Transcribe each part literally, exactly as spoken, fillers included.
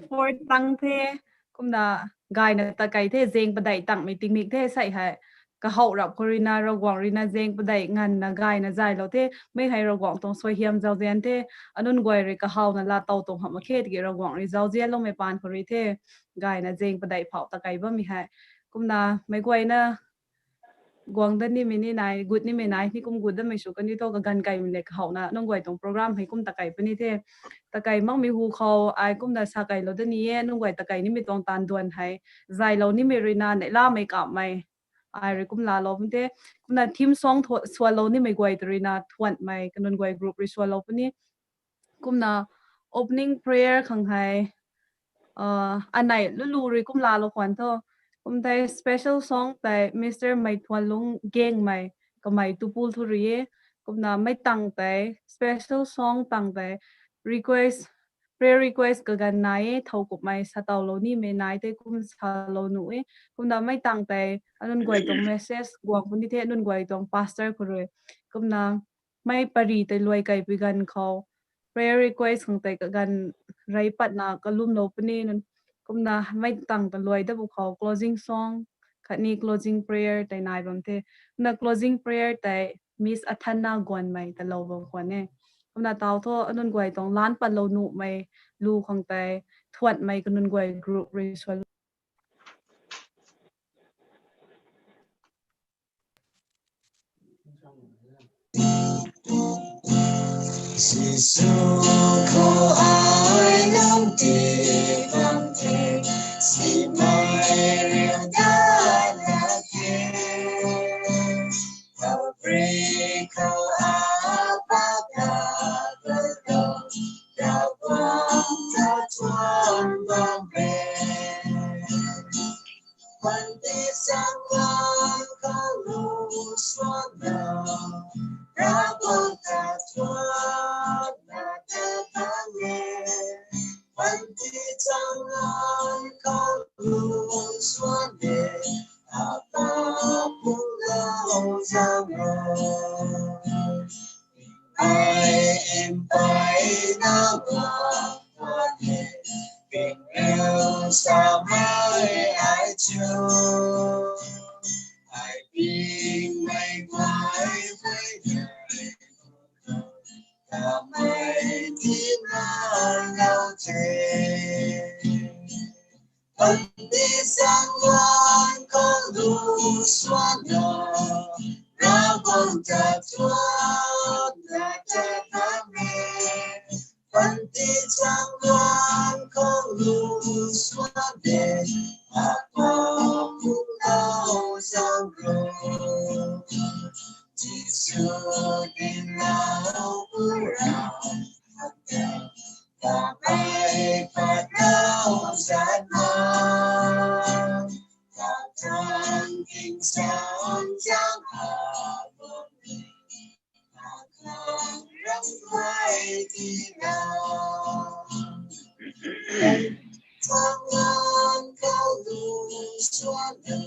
four tang the, kumna gayna takei the, zeng padeih tangmei tingmik the, sei hei kahaw rap khou ruina, Ravguangc ruina zeng padeih nganvna gayna zaylou the, mei hei Ravguangc tuang suaihiam zauzian the, anunc guay rui kahawna laa tow tuang hamh mak khe, tiki Ravguangc rui zauzianloumei paan khou rui the, gayna zeng padeih phou takei bammei hei. Kumna mei guayna guang dat nimei ni nai, gut nimei nai, ni kum gut datmei sw kan di tho, kaganv keimei le kahawna, nunc guay tuang program hei kum takei puni the. Takei makmei hu khou, ai kumna sa keilou dat ni e, nunc guay takei nimei tuang taanv duan hei, zaylou nimei ruina, neihlamei kamhmei, ai rui kum laalou pun the, kumna theme song thu-, suanlou nimei guay tw ruina, thuanmei, kanunc guay group rui suanlou puni. Kumna opening prayer khang hei, uh, anei lulu rui kum laalou khwan tho. Kum tei special song tei Mister Meithuanlung Gengmei, kamei Tupul thu rui e. Kumna mei tang tei special song tang tei request, prayer request kaganv nai e, thow kumhmei satawlou nimei nai tei kum salou nuh e. Kumna mei tang tei anunc guay tuang message guang puni the, anunc guay tuang pastor khou rui. Kumna mei pari tei luai keipui ganv khou prayer request khang tei kaganv rei patna kalumlou puni nunc. Kumna mei tang ta luai dat bu khou closing song khatni closing prayer tei nai bam the. Kumna closing prayer tei Miss Athana Guanmei ta lou bam khwan e. Kumna taw tho, anunc guay tuang lan patlou nuhmei lu khang tei thuanmei kanunc guay group rui suan. Jisu khou ai nang ti bam the, simei riu dat lak the. Kalvari khou a Pac ta kalou, Ravguangc ta thuan bam e. Panty chang lan khou lu suan na, Ravguangc ta thuan na ta bam e. Panty chang lan khou lu suan de, Apa pung lau zang ro. Ai in pai na wa wa ne, ping riu sa mai ai chu. Ai ping mai mai mai ta mai ti na lau te. Panty chang lan khou lu suan na, Ravguangc ta thuan na ta bam e. Panty chang lan khou lu suan de, Apa pung lau zang ro. Jisu din lau bu ra, Kamei pat lau zat na, ta tang king san zang ha bun ni, ta khang ram guay di na. Tang lan khou lu suan na,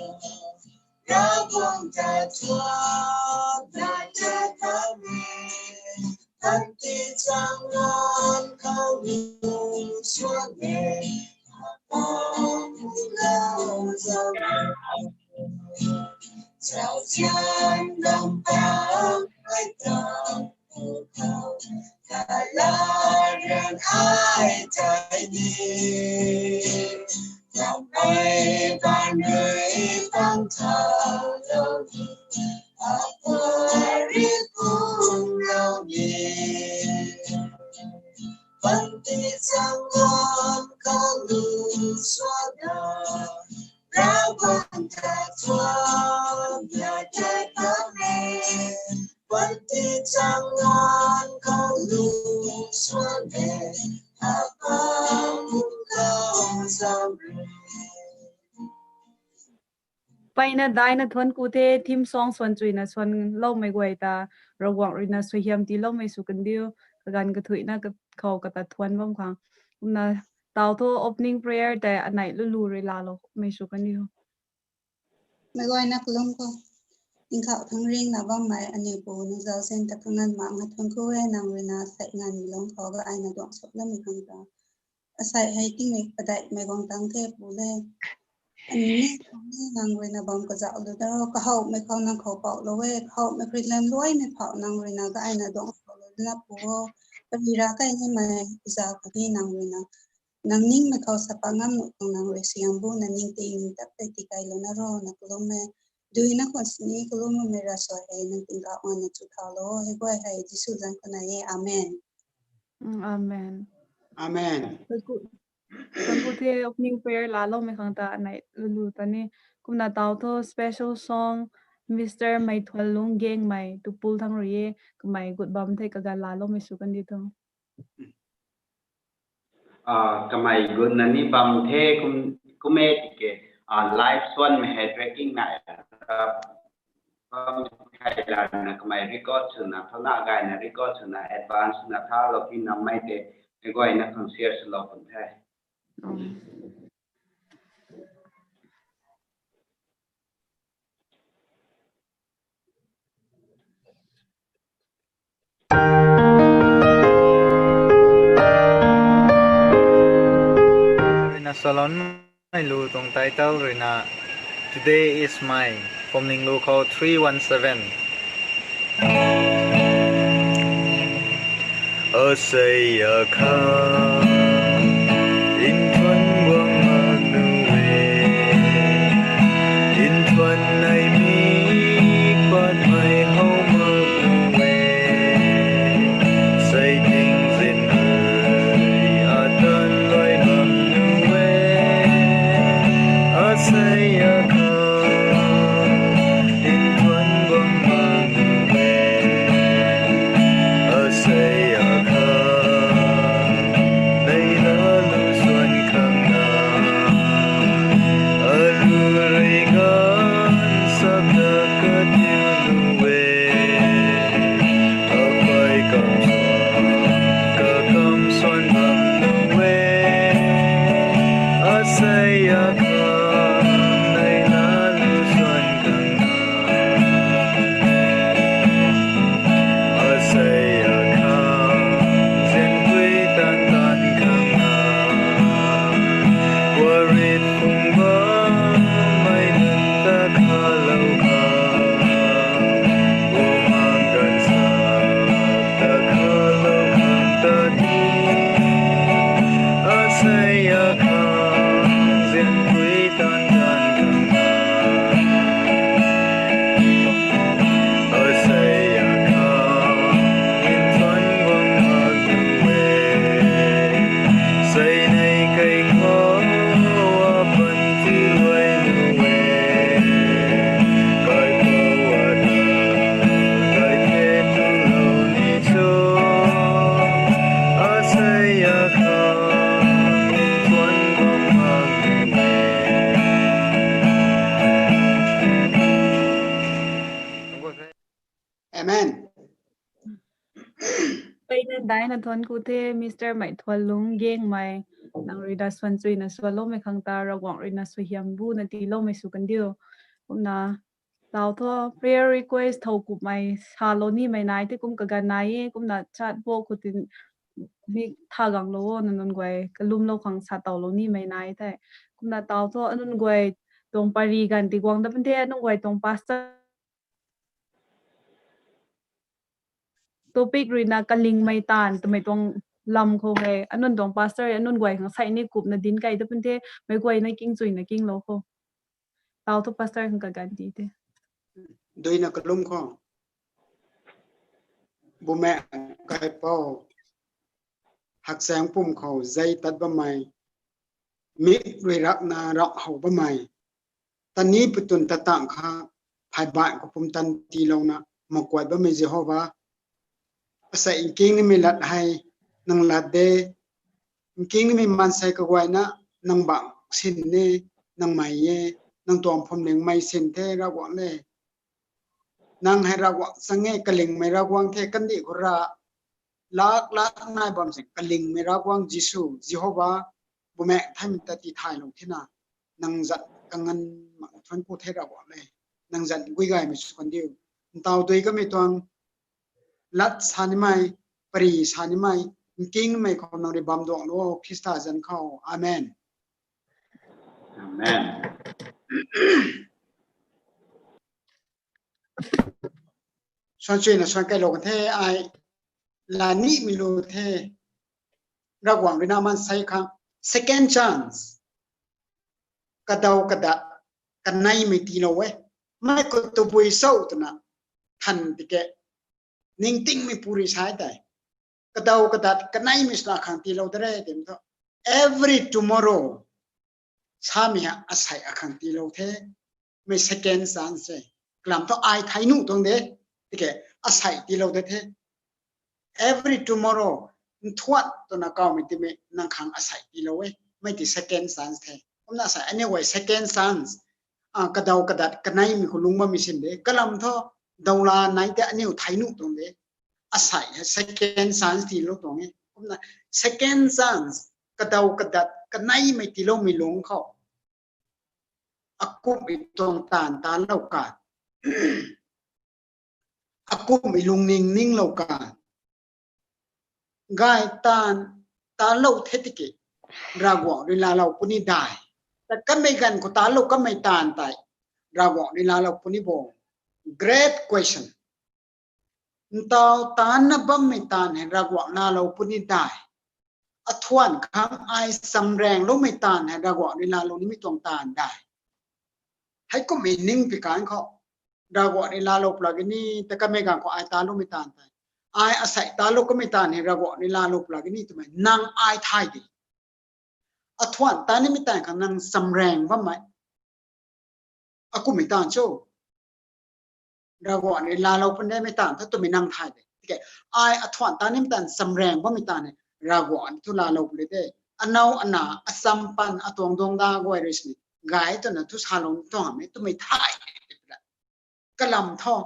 Ravguangc ta thuan na ta bam e. Panty chang lan khou lu suan e, Apa pung lau zang. Zauzian dam pang ai tang phu khou, ta la rian ai tai ni. Kamei ban rui bam thau lou ni, Apa rui kung lou ni. Panty chang lan khou lu suan na, Ravguangc ta thuan na ta bam e. Panty chang lan khou lu suan e, Apa pung lau zang re. Mpeyna daina thuan ku the, theme song suan chuina suan loumei guay ta, Ravguangc ruina suaihiam tiiloumei sw kandiu, kaganv kathuina ka-, khou kata thuan bam khang. Kumna taw tho opening prayer tei anei lulu rui laalou mei sw kandiu. Mei guayna kalum khou, tingkauh thangc ringna bammei aniu Pu nang zauzian ta kanganv mak nga thuan ku e, nang ruina sei nganvmei lungc khou ga aina duang suk lamei khang ta. Asei hei tingmik padeihmei guang tang the Pu le. Ani ni nang ruina bam kazauh lu daro, kahawmei khou nang khou pauhlou e, kahawmei khrilan luaimei phau nang ruina gaina duang khou lou na Pu o. Pari ra kai nimei za kadi nang ruina nang ningmei khou sapa ngam nuh khang nang rui siang bu na ning tei ning tak tei tikai lou na ro na kalum e. Dui na khwan sini kalum mei ra soi hei nang tingkauh ngan na chu thau lou hei guay hei Jisu zan khou nai e. Amen. Mm, amen. Amen. Thank you the opening prayer laloumei khang ta anei lulu ta ni. Kumna tau thu special song Mister Meithual Lungc Gengmei tu pul thang rui e, kamei gut bam the kagan laloumei sw kandi thu. Ah, kamei gut na ni bam the kum, kum e tiki, ah, live suanmei hei tracking nai, ah, bam thei lana kamei record swna, thana gaina record swna, advance swna tha lou ki nammei te, mei guayna khang share swlou pun the. Ruina salon mei lu tuang title ruina, Today is mine. Phwamling lu khou three one seven. Asei akha nthuan guang mak nu e, nthuan nei mi patmei how mak nu e, sei tingzin hei atan luai bam nu e, asei akha nthuan guang mak nu e, asei akha nei lalu suan khang na, alu rui ganv sap ta katiu nu e, akai kam suan, kakam suan bam nu e, asei akha nei lalu suan khang na, asei akha zian pui tan tan khang na, warit phung bammei nunc ta khalou khang, bumaeng ganv sap ta khalou khang ta ni, asei akha zian pui tan tan khang na, asei akha nthuan guang mak nu e, sei nei kai khou apan ti luai nu e, kaipouc ata kai the tu lou ni cho, asei akha nthuan guang mak nu e. Amen. Peyna daina thuan ku the, Mister Meithual Lungc Gengmei, nang rui da suan chuina sualoumei khang ta Ravguangc ruina suaihiam bu na tiiloumei sw kandiu. Kumna tau thu prayer request thow kupmei salou nimei nai the, kum kaganv nai e, kumna chat box khou tin mik tha ganglou o, na nunc guay kalumlou khang sa towlou nimei nai the. Kumna tau thu anunc guay tuang pari ganv ti guang da pun the, anunc guay tuang pastor topic ruina kalingmei taanv twmei tuang lam khou hei anunc tuang pastor anunc guay khang sei ni kupna dinc kai da pun the, meic guayna king chuina kinglou khou. Tau thu pastor khang kaganv ti the. Duina kalum khou, Bumaengh Kaipouc, hakchaeng pum khou zei tat bammei, mik rui rakna rak how bammei, tani patun ta tang kha, phaybaih khou pumtan tiilouna makuat bammei Jehova, asei nking nimei lat hei nang lat de, nking nimei maansei kaguayna nang bangc sin e, nang mei e, nang tuang phwamlingmei sin the Ravguangc le. Nang hei Ravguangc chang e, kalingmei Ravguangc the, kandih khou ra lak lak nai bam sing kalingmei Ravguangc Jisu, Jehova, Bumaengh Nthanmei ta tithaylou thena, nang zanc kanganv mak thuan ku the Ravguangc le. Nang zanc guay gaymei sw kandiu. Ntaw dui kamei tuang lat sa nimei, pari sa nimei, Nkingmei khou nang rui bam duang lo, Khrista zanc khou. Amen. Amen. Suan chuina suan kailou kan the, ai la nimei lu the. Ravguangc rui na maansei khang second chance, kadaw kadat kaneimei tiilou e. Mei khou tabui cho twna than tiki, ningtingmei puri sai tei, kadaw kadat kaneimei swna akhang tiilou de re twmei thu, every tomorrow samei hei asei akhang tiilou the. Mei second chance e. Kalam thu ai thei nuh tuang de, tiki asei tiilou de the. Every tomorrow, nthuan twna kawmei timei nang khang asei tiilou e. Mei ti second chance the. Kumna asei aniu guay second chance, kadaw kadat kaneimei khou lungc bammei sin de. Kalam thu dawla nai tei aniu thei nuh tuang de. Asei hei second chance tiilou tuang e. Kumna second chance, kadaw kadat kaneimei tiiloumei lungc khou, akumhmei tuang taanv taanclou kan, akumhmei lungning ninglou kan, gay taanv taanclou the tiki, Ravguangc rui laalou puni dai. Ta kamei ganv khou taanclou kamei taanv tei Ravguangc rui laalou puni bo. Great question. Ntaw taancna bammei taanv hei Ravguangc laalou puni dai. Athuan khang ai chamraengloumei taanv hei Ravguangc rui laalou nimei tuang taanv dai. Heikumhmei ning pi kan khou, Ravguangc rui laalou pla kani, ta kamei ganv khou ai taancloumei taanv tei, ai asei taanclou kamei taanv hei Ravguangc rui laalou pla kani twmei nang ai thay de. Athuan taancna nimei taanv khang nang chamraeng bammei, akumhmei taanv cho, Ravguangc rui laalou puni mei taanv thu twmei nang thay de. Tiki, ai athuan taancna nimei taanv chamraeng bammei taanv hei Ravguangc thu laalou puni de. Anow ana acham pan atuang duangda guay rui sini, gay twna thu salou ni tuang hamhmei twmei thay de. Kalam thu,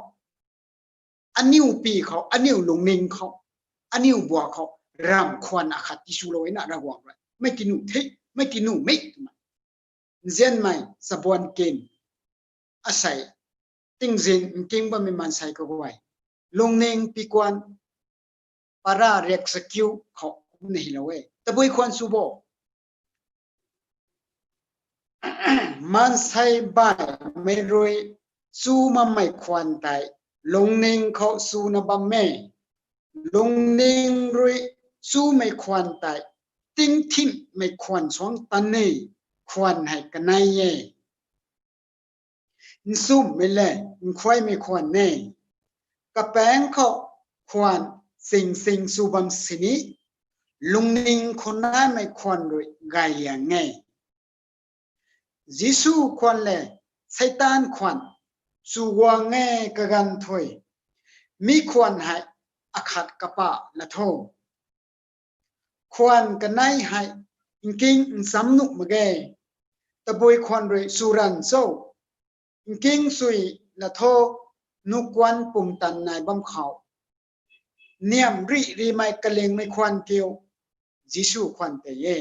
aniu pi khou, aniu lungning khou, aniu bua khou ramh khwan akhat tiswlou na Ravguangc rui, mei tinuh the, mei tinuhmei twmei, nzianmei chabuan kin, asei tingzin nking bammei maansei kaguay, lungning pi kuan, para riak chakiu khou kumna hylou e. Tabui khwan sw bo. Maansei baihmei rui chu makmei khwan tei lungning khou chuna bam e. Lungning rui chumei khwan tei tingthimhmei khwan suang tan e. Khwan hei kanei e. Nchumhmei le nkhuaymei khwan e. Kapaengc khou khwan ching ching chu bam sini, lungning khou naimei khwan rui gay liang e. Jisu khwan le Seitaan khwan chu guang e kaganv thu, mi khwan hei akhat kapa la tho. Khwan kanei hei nking ncham nuh mak ge. Tabui khwan rui chu ranv cho? Nking sui la tho, nukuan pumtan nai bam khou. Niamh rih rihmei kalingmei khwan kiu, Jisu khwan tei e.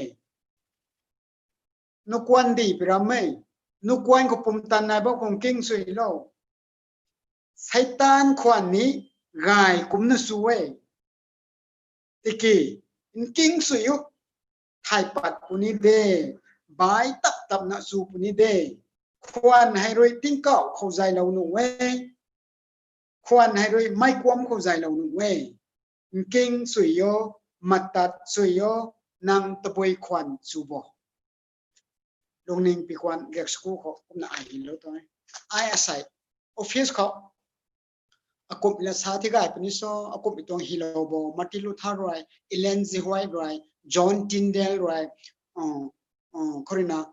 Nukuan di pi ram e, nukuan khou pumtan nai bam khou nking sui lo. Seitaan khwan ni gay kumcna chu e. Tiki, nking sui u, thay pat puni de, bai tap tapna chu puni de. Khwan hei rui tingkauh khou zaylou nuh e. Khwan hei rui meic kuam khou zaylou nuh e. Nking sui o, matat sui o, nang tabui khwan chu bo. Lungning pi kuan riak chakiu khou kumna ai hylou tuang e. Ai asei office khou akumhmei la sa thi gay puni so, akumhmei tuang hylou bo, Martin Luther rui, Ellen G. White rui, John Tyndale rui, khou rui na,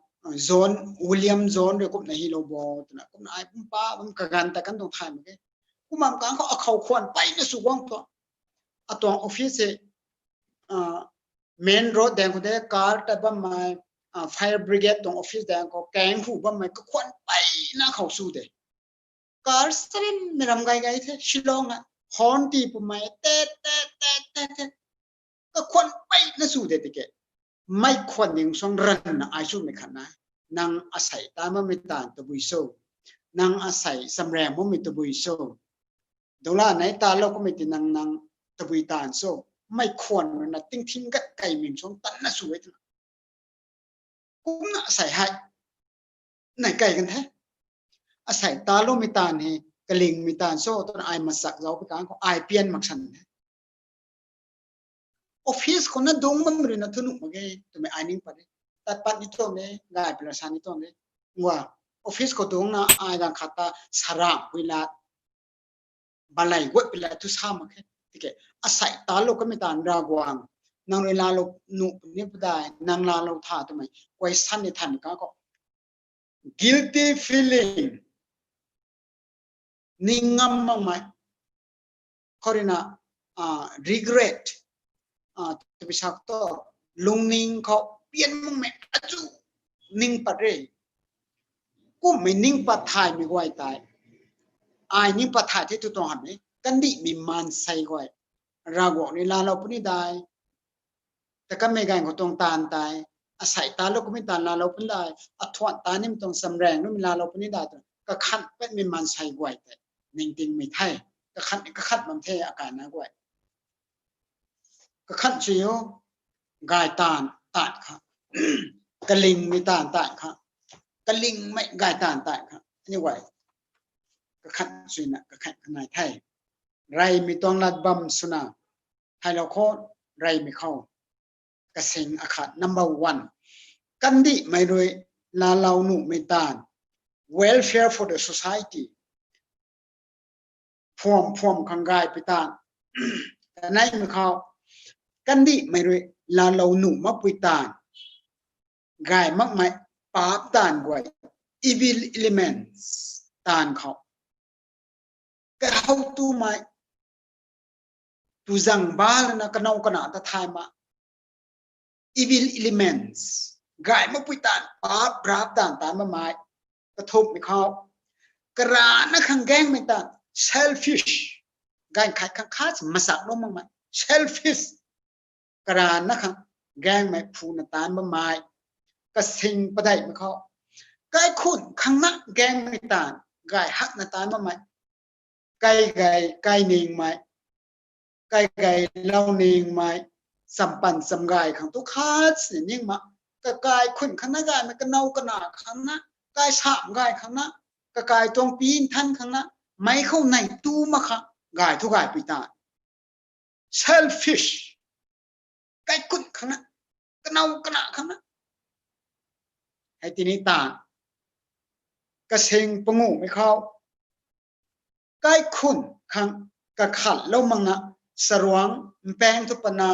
John, William John rui kumna hylou bo twna kumna ai pumpa bam kaganv ta kan tuang thay mak e. Kumna kang khou akhou khwan peyna sw guang thu, atuang office hei, main road daeng khou de, car ta bammei, fire brigade tuang office daeng khou kaeng hu bammei kakhwan peyna khou sw de. Car sarinmei ram gay gay the, Shillong hei horn tii pumei tet tet tet tet tet, kakhwan peyna sw de tiki, meic khwan ning suang ranvna ai swmei khat na, nang asei taan bammei taanv tabui cho? Nang asei chamraeng bammei tabui cho? Dungla nei talou kummei ti nang nang tabui taanv cho? mei khwan rui na tingthing gat kai ming suang tan na sw e twna. Kumna asei hei nai kai kan the. Asei ta loumei taanv hei kalingmei taanv cho twna ai masak zauc pi kang khou ai pian mak san the. Office khou na dungc bam rui na thu nuh mak ge twmei ai ning pat e. Tat pat ni tuang de, gay pila sa ni tuang de. Ngua, office khou dungc na ai gang khat ta saram hui la, balei guat pila thu sa mak khe. Tiki, asei ta lou kamei taanv Ravguangc, nang rui laalou nuh puni padai, nang laalou tha twmei question ni than ka khou. Guilty feeling. Ning ngam makmei. Khou rui na, ah, regret. Ah, tw pi sak tu, lungning khou pian makmei achu ning pat re. Kummei ning pat thaymei guay tei. Ai ning pat thay the tu tuang hamh e. Kandihmei maansei guay. Ravguangc rui laalou puni dai. Ta kamei ganv khou tuang taanv tei, asei ta lou kamei taanv laalou puni dai, athuan ta nimei tuang chamraeng rui laalou puni dai twna kakhan patmei maansei guay tei ningtingmei the. Kakhan, kakhan bam the akai na guay. Kakhan sw o, gay taanv, taanv kha. Kalingmei taanv, taanv kha. Kalingmei gay taanv, taanv kha. Anyway, kakhan swna, kakhan kha nai the. Reymei tuang lat bam swna. Thailou khou, reymei khou. Kasing akhat, number one. Kandihmei rui laalou nuhmei taanv. Welfare for the society. Phuam, phuam khang gay pi taanv. Kaneimei khou. Kandihmei rui laalou nuh makpui taanv. Gay makmei paap taanv guay. Evil elements taanv khou. Kahou tumei. Tu zang ba lana kanow kana ta thay ma. Evil elements. Gay makpui taanv, paap, raap taanv, taanv mamei. Kathumhmei khou. Karana khang gaengmei taanv, selfish. Gaeng khat khang khat masak lou makmei. Selfish. Karana khang gaengmei phuna taanv bammei. Kasing padeihmei khou. Kaikhun khang na gaengmei taanv, gay hakna taanv bammei. Kai gay, kai ningmei. Kai gay lou ningmei. Champan chamgay khang tu khat sini ning ma. Kakai khun khang na gaymei, kanow kana khang na, kai sam gay khang na, kakai tuang pin than khang na, mei khou nei tu mak khang, gay thu gay pui taanv. Selfish. Kaikhun khang na, kanow kana khang na. Hei tini taanv. Kasing panguhmei khou. Kaikhun khang kakhat lou makna, saruang mpaeng thu pana.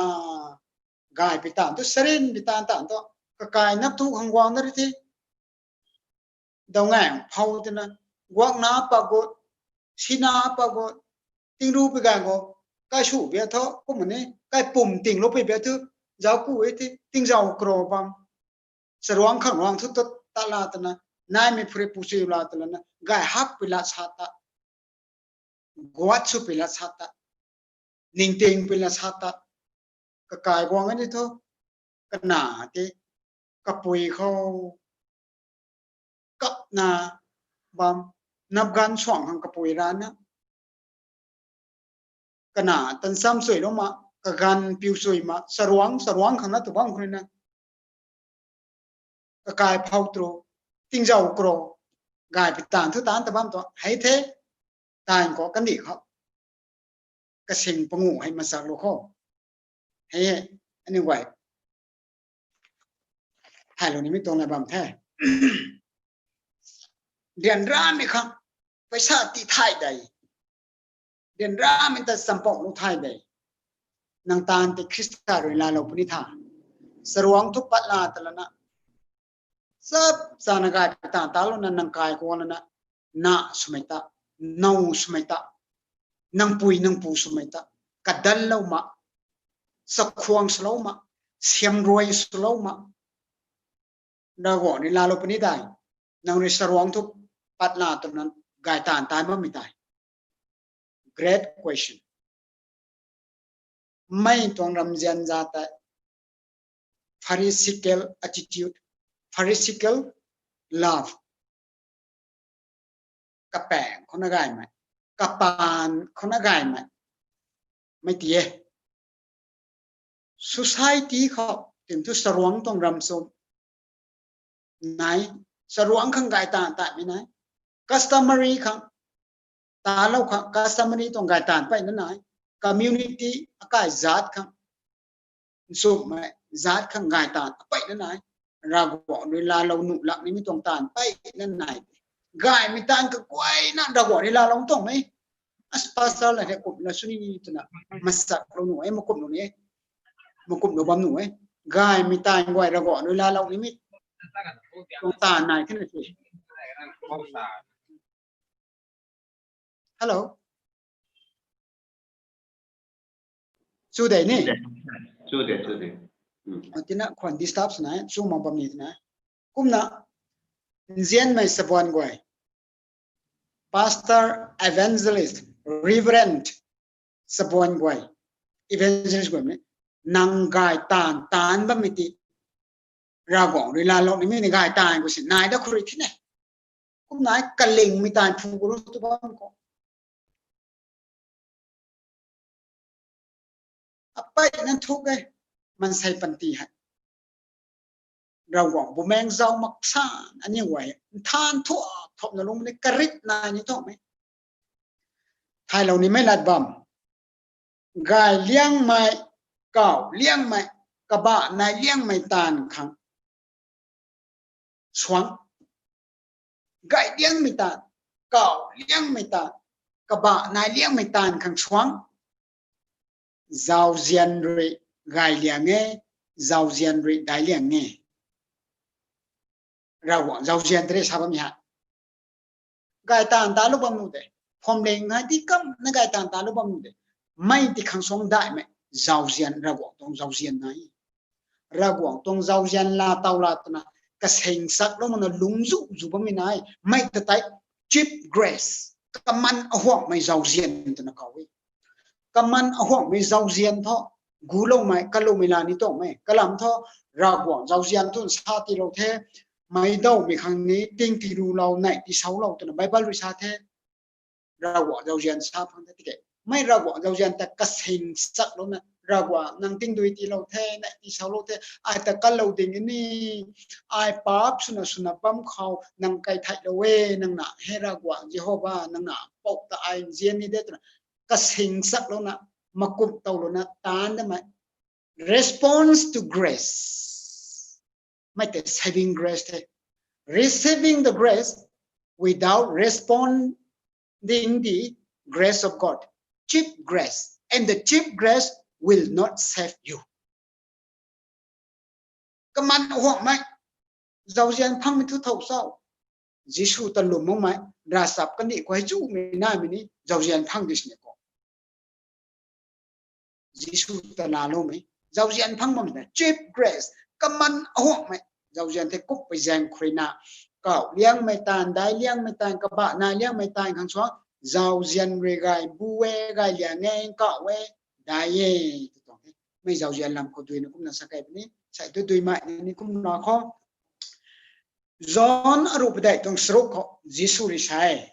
Gay pi taanv thu, sarin pi taanv taanv thu. Kakai nap thu khang guang na ri the. Daw ngang phou tina, guakna pa gut, sina pa gut, tingru pi gay gut, kai su bia thu, kumna ni, kai pum tinglou pi bia thu, zauc ku e the, tingzau kro bam. Saruang khang ruang thu tat, tat la tana, naimei phuri pu sui la tana, gay hak pi la sa ta, guat sw pi la sa ta, ningting pi la sa ta, kakai guang ani thu, kana te, kapui khou, kapna bam, napgan suang khang kapui rana. Kana tansam sui lou ma, kaganv piu sui ma, saruang, saruang khang na tu bam khou rui na. Kakai phou tru, tingzau kro, gay pi taanv thu taanv ta bam tu, hei the, taanv khou kandih khou. Kasing panguh hei masak lou khou. Hei, anyway. Thailou nimei tuang na bam the. Ryanramei khang, paisa ti thay dei. Ryanramei ta champouhlou thay dei. Nang taanv tei Khrista rui laalou puni tha. Saruang thu pat la ta lana. Chap chana gay pi taanv talouna nang kai kuang lana. Na swmei ta, now swmei ta, nang pui nang pu swmei ta, kadanlou ma, chakhwang swlou ma, siamruai swlou ma. Ravguangc rui laalou puni dai, nang rui saruang thu pat la twna gay taanv taanv bammei tei. Great question. Mei tuang ramzian za tei Pharisaical attitude, Pharisaical love. Kapaeng khou na gaymei, kapaan khou na gaymei, mei ti e. society khou tim thu saruangc tuang ram sw nai, saruangc khang gay taanv taanmei nai, customary khang, talou khang customary tuang gay taanv peyna nai, community akai zaat khang, nchumhmei zaat khang gay taanv peyna nai, Ravguangc rui laalou nuh lak nimei tuang taanv peyna nai. Gaymei taanv kaguayna Ravguangc rui laalou tuangmei. As pastor la hei kumna sw ni twna masaklou nuh e, makumh nuh ni, makumh nuh bam nuh e. Gaymei taanv guay Ravguangc rui laalou nimei tuang taanv nai thena si. Hello. Chu de ni? Chu de, chu de. Tina khwan disturb sw nai, chu mak bam ni twna. Kumna, nzianmei sabuan guay, pastor, evangelist, reverend, sabuan guay, evangelist guay ni, nang gay taanv taanc bammei ti, Ravguangc rui laalou nimei ni gay taanv khou si nai dat khou rui thina. Kumna kalingmei taanv phu gu ru tu bam khou, apeyna thuk e, maansei panty hei. Ravguangc bumaengc zauc mak san aniu guay nthan thuak thopna lungc ni, karit nai ni tuangmei. Thaylou nimei lat bam, gay liangmei, kauh liangmei, kabah nai liangmei taanv khang suang. Gay liangmei taanv, kauh liangmei taanv, kabah nai liangmei taanv khang suang. Zauzian rui gay liang e, zauzian rui daic liang e. Ravguangc zauzian tei sa bammei hei, gay taanv talou bam nuh de. Phwamling hei ti kamna gay taanv talou bam nuh de. Mei ti khang suang daihmei zauzian, Ravguangc tuang zauzian nai. Ravguangc tuang zauzian laa taw la twna kasing chaklou makna lungc zu zu bammei nai. Mei ta tei cheap grace, kaman ahuangmei zauzian twna kaw e. Kaman ahuangmei zauzian thu, guloumei, kaloumei la ni tuangmei. Kalam thu, Ravguangc zauzian thu nsa tiilou the, meic dawmei khang ni ting tiirulou, neih tiisoulou twna Bible rui sa the. Ravguangc zauzian sa phang the tiki, mei Ravguangc zauzian ta kasing chaklouna, Ravguangc nang tingdui tiilou the, neih tiisoulou the, ai ta kalou ding ni, ai paap swna swna bam khou nang kai theilou e, nang na he Ravguangc Jehova, nang na pou ta ai nzian ni de twna kasing chaklouna, makumh towlouna taanv damei. Response to grace. Mei tei saving grace the. Receiving the grace without responding the grace of God. Cheap grace. And the cheap grace will not save you. Kaman ahuangmei zauzian phangmei thu thow cho? Jisu ta lwm makmei, ravchap kandih khou hei chumei naimei ni zauzian phang di sini kho. Jisu ta laaloumei zauzian phang bam the, cheap grace, kaman ahuangmei zauzian the. Kuppui zaeng khou ruina, kauh liangmei taanv, daic liangmei taanv, kabah nai liangmei taanv khang suang, zauzian rui gay bu e, gay liang e, kauh e, daic e, tw tuang the. Mei zauzian lam khou duina kumna sa kei puni, sai tu duimei ni kumna khou. John aruh padeih tuang charuk khou Jisu rui sa e,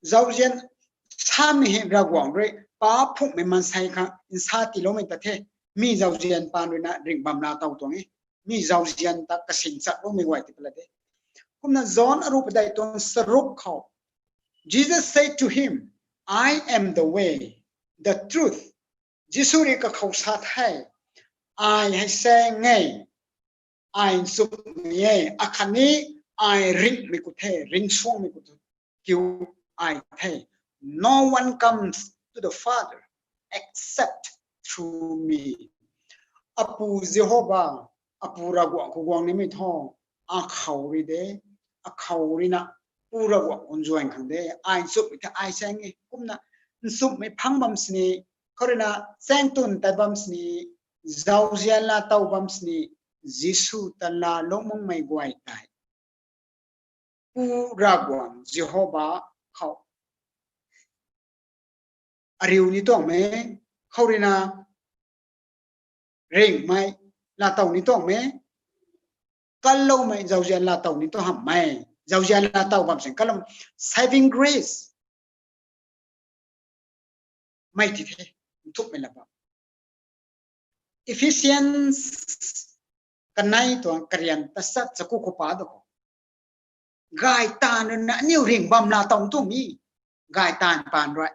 zauzian samei hei Ravguangc rui paap phungmei maansei khang nsa tiiloumei ta the. Mi zauzian paan ruina ringh bam laa tow tuang e. Mi zauzian ta kasing chakloumei guay ti pala de. Kumna John aruh padeih tuang charuk khou, Jesus said to him, I am the way, the truth. Jisu rui kakhou sa the, ai hei saeng e, ai nchumhmei e, akhatni ai ringhmei khou the, ringcsuangmei khou the, kiu ai the. No one comes to the Father except through me. Apu Jehova, Apu Ravguangc khou guang nimei thu, akhou rui de, akhou ruina, Pu Ravguangc khou nzuan khang de, ai nchumhmei the, ai saeng e. Kumna nchumhmei phang bam sini, khou ruina chaeng twn tei bam sini, zauzian laa tow bam sini, Jisu ta laalou makmei guay tei Pu Ravguangc Jehova khou ariu ni tuangmei, khou ruina ringhmei laa tow ni tuangmei, kalloumei zauzian laa tow ni tuang hamhmei, zauzian laa tow bam sini kalloumei, saving grace. mei ti the, nthukmei la bam. Ephesians kanei tuang karian tasat chaku khou pa do khou, gay taanv rui na aniu ringh bam la tang tu mi, gay taanv paan rui.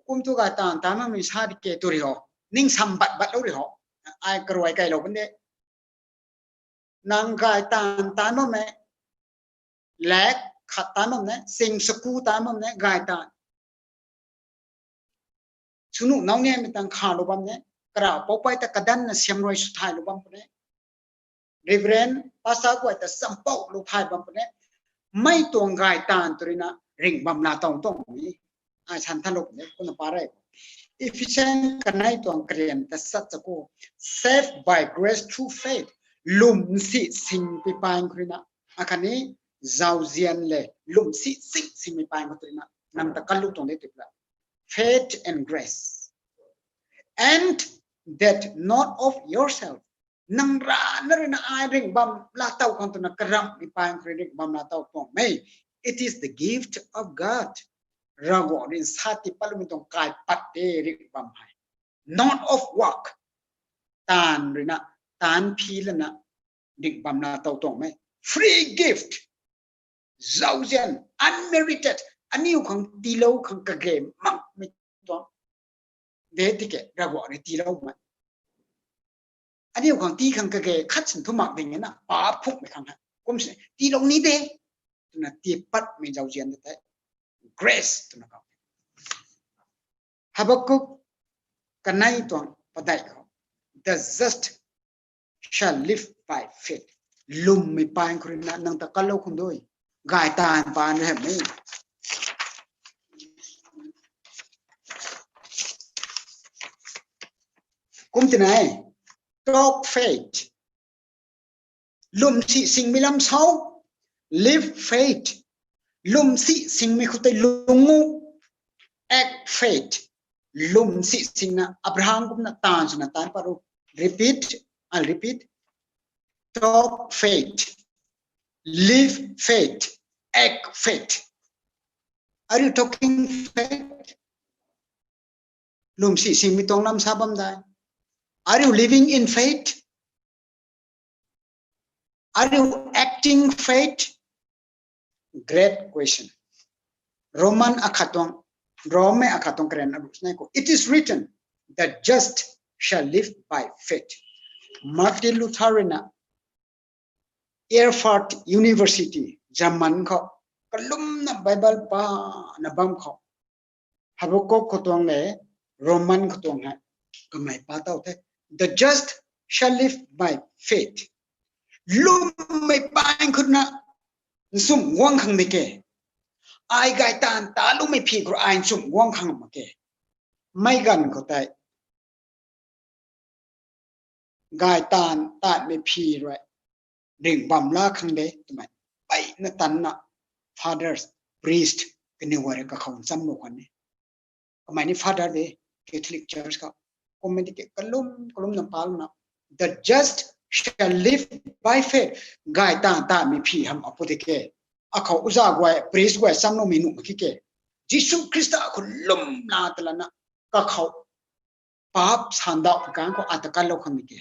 Kum tu gay taanv taanv bammei sa di ke tu ri ho, ning sam bat bat lou ri ho, ai karuai kai lou bande. Nang gay taanv taanv bammei, lak khat taanv bam ne, sing saku taanv bam ne, gay taanv sunu nau nianmei tang kha lou bam ne, kara pou pei ta kadanna siam rui sw thay lou bam pune, Reverend, Pastor guay ta champou lou thay bam pune, mei tuang gay taanv tu rui na ringh bam la tang tuang mi, ai san than lou pune, kumna pa rei. Ephesians kanei tuang karian tasat chaku, saved by grace through faith, lwm si sing pi paeng khou rui na, akhatni zauzian le lwm si sing singmei paeng khou tu rui na, nang ta kaluk tuang de tip la. Faith and grace. And that not of yourself. Nang rana rui na ai ringh bam la tau khang twna karamhmei paeng khou rui ringh bam la tau tuang mei. It is the gift of God. Ravguangc rui sa ti patloumei tuang kaipat de ringh bam hei. Not of work. Taanv rui na, taanv phi lana ringh bam la tau tuang mei. Free gift. Zauzian, unmerited, aniu khang tiilou khang kage makmei tuang de tiki Ravguangc rui tiilou mei. Aniu khang tii khang kage khat sin thu mak ding e na, paap phukmei khang hei kum si tiilou ni de twna tii patmei zauzian de tei grace twna kau. Habakkuk kanei tuang padeih khou, the just shall live by faith. Lwmmei paeng khou rui na nang ta kalou khang dui, gay taanv paan rui hei mei. Kum tinei, talk faith. Lwm si singmei lam sau, live faith. Lwm si singmei khou tei lung u, act faith. Lwm si singna Abraham kumna taanv swna taanv pat ru. Repeat, I'll repeat. Talk faith, live faith, act faith. Are you talking faith? Lwm si singmei tuang lam sa bam dai? Are you living in faith? Are you acting faith? Great question. Roman akhat tuang, Rome akhat tuang karen aru snai khou, it is written, the just shall live by faith. Martin Luther rui na Erfurt University, German khou, kalumna Bible pana bam khou, Habakkuk khou tuang le, Roman khou tuang hei kamei pa tau the. The just shall live by faith. Lwmmei paeng khou na nchumh guang khang de ke. Ai gay taanv ta lumei phi khou ai nchumh guang khang mak ke. Mei ganv khou tei gay taanv taanvmei phi rui ringh bam la khang de twmei mpeyna tanna fathers, priest kaniw guay rui kakhou ncham lou khwan e. Kamei ni father de, Catholic Church khou. Kummei tiki kalum kalumna palouna, the just shall live by faith. Gay taanv taanvmei phi ham apu tiki, akhou uza guay, priest guay chamloumei nuh mak ki ke. Jisu Khrista khou lwmna talana kakhou paap sandauh kang khou ata kalou khang ni ke.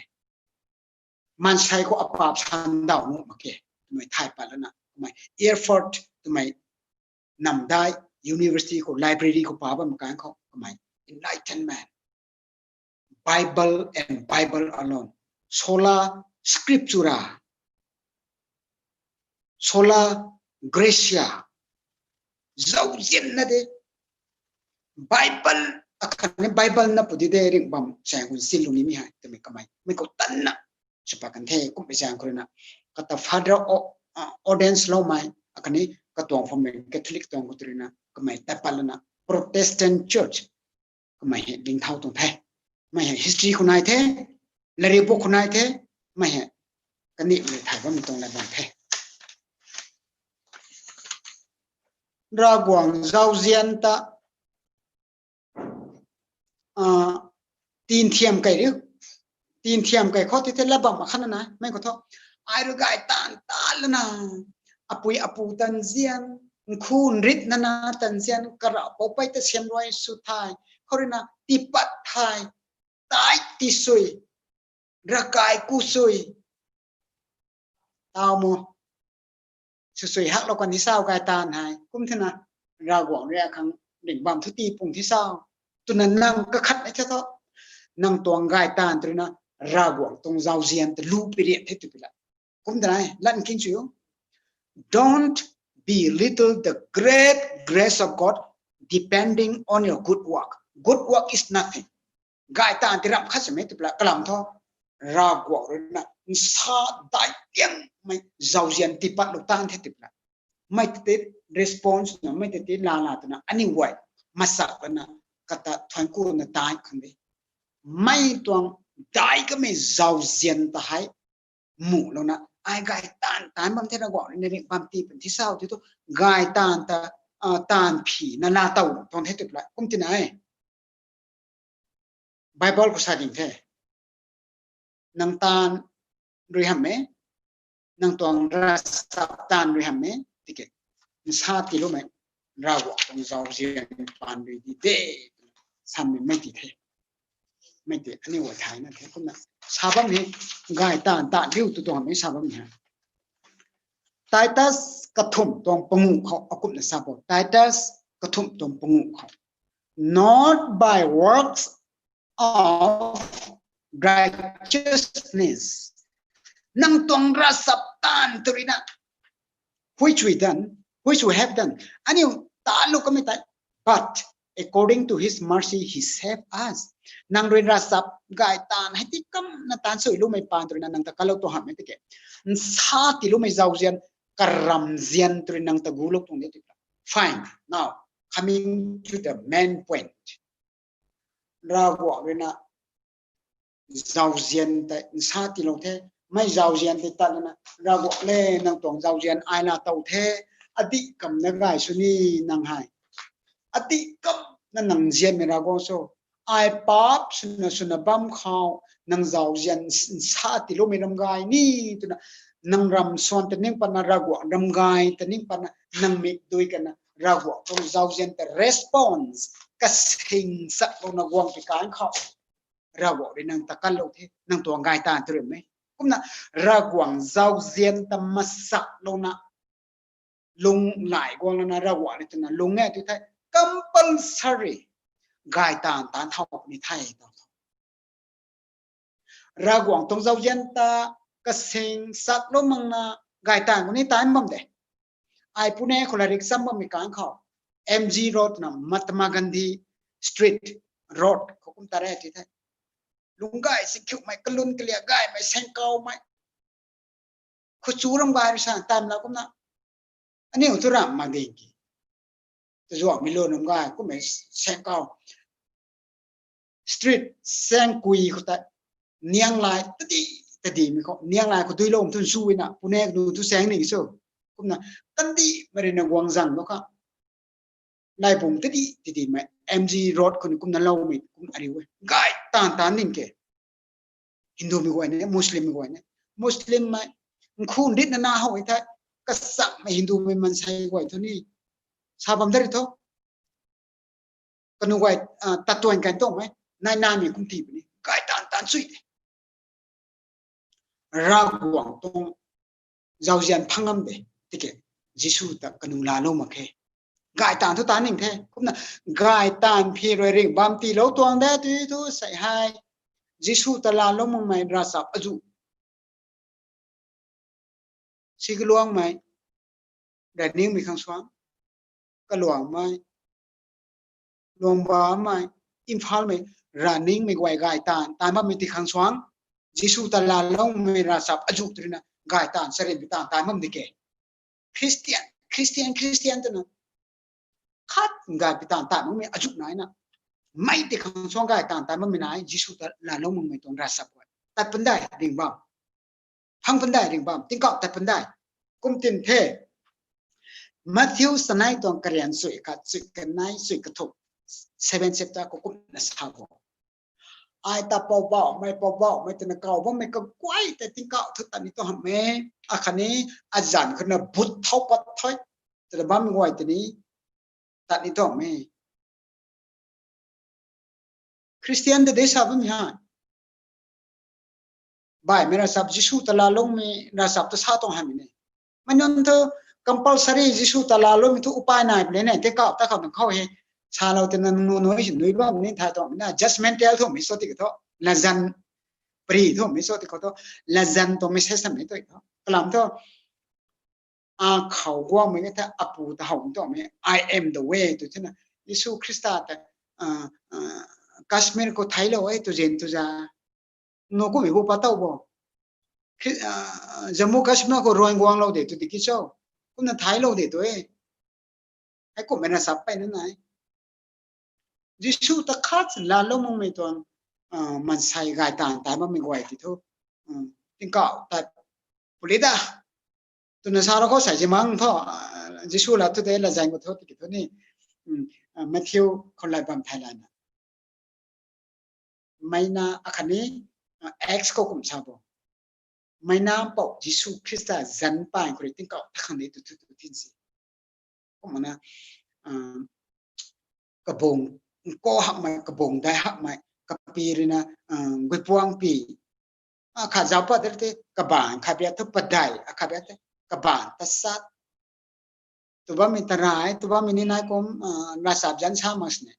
Maansei khou apaap sandauh nuh mak ke. Twmei thay pat lana kamei Erfurt twmei namdai university khou library khou pa bam kang khou kamei enlightenment, Bible and Bible alone, sola scriptura, sola gratia, zauzianna de, Bible akhatni Bible na pu di de ringh bam chaeng khou nsin lou nimei hei twmei kamei mei khou tanna sw pat kan the. Kummei zaeng khou rui na kata father o-, ordainsloumei akhatni katuang phoumei Catholic tuang khou tu rui na kamei tat pat lana Protestant Church kamei hei dingthau tuang the. Mei hei history khou nai the, lariu puk khou nai the, mei hei kaniw rui thay bammei tuang lat bam the. Ravguangc zauzian ta, ah, tinthiam kei riu, tinthiam kei khou ti the lat bam akhatna na mei khou thu, ai rui gay taanv ta lana, apui apu tanzian, nkhu nrit nana tanzian, kara poupei ta siam rui sw thay, rui na tipat thai, tai ti sui, rakai ku sui, tau mo. Sui sui hak lou kan ni sau gay taanv hei. Kum thena, Ravguangc rui akhang ringh bam thu ti pung thi sau. Twna nang kakhat na cha tho. Nang tuang gay taanv tw rui na, Ravguangc tuang zauzian ta lu pi rian the tw pi la. Kum thena, lan king chu. Don't belittle the great grace of God depending on your good work. Good work is nothing. Gay taanv ti ram khat swmei tw pi la, kalam tho. Ravguangc rui na, nsa dai tiangmei zauzian tipat lou taanv the tw pi la. Mei tei tei response na, mei tei tei lala twna, anyway, masak lana, kata thuan ku na tai khang de. Mei tuang dai kamei zauzian ta hei, mu lou na, ai gay taanv, taanv bam the Ravguangc rui na ringh bam ti pun thi sau ti thu, gay taanv ta, ah, taanv phi na la tow tuang the tw pi la, kum tina e. Bible khou sa ding the. Nang taanv rui hamh e, nang tuang ravchap taanv rui hamh e, tiki. Nsa tiiloumei, Ravguangc tuang zauzian paan rui di de, samei mei ti the. Mei ti, aniu thay na the, kumna. Sa bam hei, gay taanv, taanv riu tu tuang mei sa bam hei. Titus kathumh tuang panguh khou, akumna sa bo. Titus kathumh tuang panguh khou. Not by works of righteousness. Nang tuang ravchap taanv tw rui na, which we done, which we have done. Aniu taanv lou kamei tei, but according to his mercy, he saved us. Nang rui ravchap gay taanv hei ti kam na taanv sui lumei paan tw rui na nang ta kalou tu hamh e tiki. Nsa tiiloumei zauzian, karamzian tw rui nang ta gu lou tuang de tw. Fine. Now, coming to the main point. Ravguangc rui na zauzian tei nsa tiilou the, mei zauzian tei tat lana, Ravguangc le nang tuang zauzian ai la tow the, adih kam na gay sw ni nang hei. Adih kam na nang zianmei Ravguangc sw, ai paap swna swna bam khou, nang zauzian nsa tiiloumei ram gay ni, twna, nang ram swan ta ning patna, Ravguangc ram gay ta ning patna, nang mikdui kana, Ravguangc tuang zauzian ta response, kasing sak louna guang pi kan khou. Ravguangc rui nang ta kalou the, nang tuang gay taanv tw rui mei. Kumna, Ravguangc zauzian ta masak louna, lung lai guang lana Ravguangc rui twna lung e tw thei, compulsory, gay taanv taanv thau ni the tw. Ravguangc tuang zauzian ta kasing sak lou makna gay taanv ku ni taanv bam de. Ai Pune khou lairik cham bammei kan khou, M G Road na Mahatma Gandhi Street Road khou kum ta re ti the. Lung gay si khiumei, kalun kalia gaymei, sengkawmei. Khuchu ram gay rui sa time la kumna. Aniu thu ram mak ding ki. Tazuangmei lun ram gay kummei sengkaw. Street seng kui khou ta, niang lai tadi, tadimei khou, niang lai khou duilou thun su na, Pune nu thu seng ni sw. Kumna, kandihmei rui na guang zang lou kha. Laibung tadi, tadimei, M G Road khou ni kumna loumei, kum ariu e. Gay taanv taanv ning ke. Hindumei guay ne, Muslimmei guay ne. Muslimmei, nkhun rit na na how e thei, kasakmei Hindumei mansei guay thu ni. Sa bam dari tho. Kanu guay, ah, tatuan kan tuang e, nai nai mei kum ti puni. Gay taanv taanv sui de. Ravguangc tuang zauzian phang ngam de. Tiki, Jisu ta kanu laalou mak khe. Gay taanv thu taanv ning the. Kumna, gay taanv phi rui ringh bam tiilou tuang de, tw thu sei hei. Jisu ta laalou makmei ravchap azuh. Si kaluangmei, Raningmei khang suang, kaluangmei, Luangbammei, Imphalmei, Raningmei guay gay taanv, taanv bammei ti khang suang, Jisu ta laalou makmei ravchap azuh tw rui na, gay taanv, charynmei taanv, taanv bam di ke. Christian, Christian, Christian twna. Khat gay pi taanv taanv makmei azuh nai na. Mei ti khang suang gay taanv, taanv bammei nai, Jisu ta laalou makmei tuang ravchap guay. Tat pandai, ring bam. Phang pandai, ring bam. Tingkauh tat pandai. Kum tin the. Matthew sanei tuang karian sui khat, sui kanei, sui kathumh. Seven chapter khou kumna sa bo. Ai ta Poubauhmei, Poubauhmei twna kaw bammei kaguay ta tingkauh thu tat ni tuang hamh e. Akhatni, azanc khou na but thau pat thoi. Twna bammei guay tini. Tat ni tuang e. Christian de de sa bam ha. Baihmei ravchap Jisu ta laalungmei ravchap ta sa tuang hamei ne. Mei nunc thu compulsory Jisu ta laalungmei thu upai nai puni ne, tingkauh ta khou nang khou he. Salou tina nung nui si nui bam ni thay tuang na judgmental thumei so ti kho thu. Latzan pri thumei so ti kho thu. Latzan tuang message samei tu kho. Kalam thu a khou guangmei ka the apu ta how tuangmei, I am the way tu thina. Jisu Khrista ta, Kashmir khou thailou e tu zin tu za. Nu kummei bu pa tow bo. Jammu Kashmir khou ruan guanglou de tu ti ki cho. Kumna thailou de tu e. Hei kummei na sap peyna nai. Jisu ta khat laalou makmei tuang, mansei gay taanv tai makmei guay ti thu. Tingkauh tat puli da. Twna sa ra khou sei zimang thu, Jisu la thu de latzan khou thu tiki thu ni, Matthew khou lay bam thay lana. Meina akhatni, Acts khou kum sa bo. Meina pou Jisu Khrista zanc paan khou rui tingkauh ta khang de tu thu tu tin si. Kumna, kabung, ko hakmei, kabung dai hakmei, kapi ruina, guipuang pi. Akhat zauc pat de the, kabaanv, khat biak thu padei, akhat biak the, kabaanv ta sat. Tu bammei ta rai, tu bammei ni nai kum, ravchap zanc sa mak sini.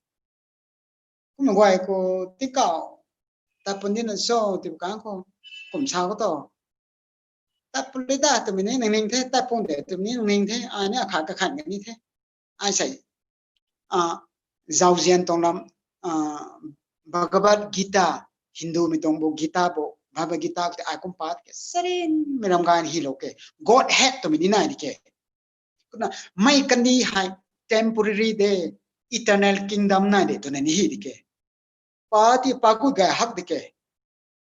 Kumna guay khou tingkauh tat pun dina cho, tibu kang khou, kum sa khou tu. Tat pun le da twmei ni nang ning the, tat pun de twmei ni nang ning the, ai ni akhat kakhat ka ni the. Ai sei, zauzian tuang lam, Bhagavad Gita, Hindumei tuang bu Gita bu, Bhagavad Gita khou tei ai kum pat ke, sarinmei ram gay ni hylou ke, Godhead twmei ni nai di ke. Kumna, mei kandih hei temporary de, eternal kingdom nai de twna ni hy di ke. Pa ti pa gut gay hak di ke.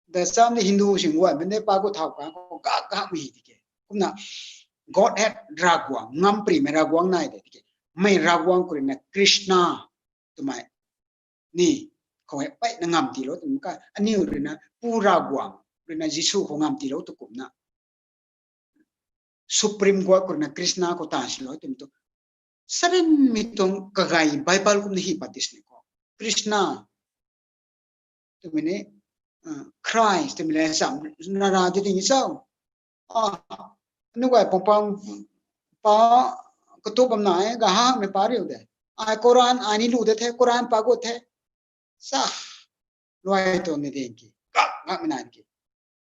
Da cham ni Hindu sing guaymei de pa gut thau kang khou gak gakmei hy di ke. Kumna, Godhead Ravguangc, ngamprimei Ravguangc nai de di ke. Mei Ravguangc khou ruina Krishna twmei ni khou hei peyna ngam tiilou twmei ka, aniu ruina Pu Ravguangc ruina Jisu khou ngam tiilou tu kumna. Supreme God khou ruina Krishna khou taanv silou twmei tu. Sarinmei tuang kagay Bible kumna hy pat di sini khou. Krishna twmei ni, Christ twmei le cham nara di ding cho. Anu guay pangpang pa katup bam nai, gahamei pa riu de. Ai Quran, ai ni lu de the, Quran pa gut the. Sa, luai tuang ni ding ki, gak gakmei nai ki.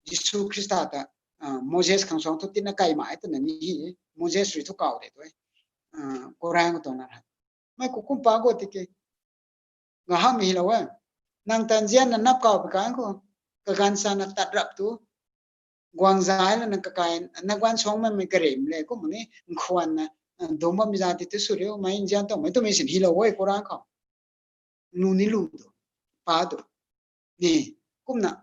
Jisu Khrista ta, Moses khang suang thu tina kaimei twna ni hy, Moses rui thu kau de tu e. Quran khou tuang na hei. Mei khou kum pa gut tiki. Gahamei hylou e. Nang ta nzianna nap kau pi kang khou, kaganv chana tat rap tu. Guang zay lana kakai, na guan suang makmei karem le, kum ni, nkhwanna, dum bammei za ti tu sw riu, mei nzian tuangmei twmei sin hylou e Quran khou. Nu ni lu tu, pa tu. Ni, kumna,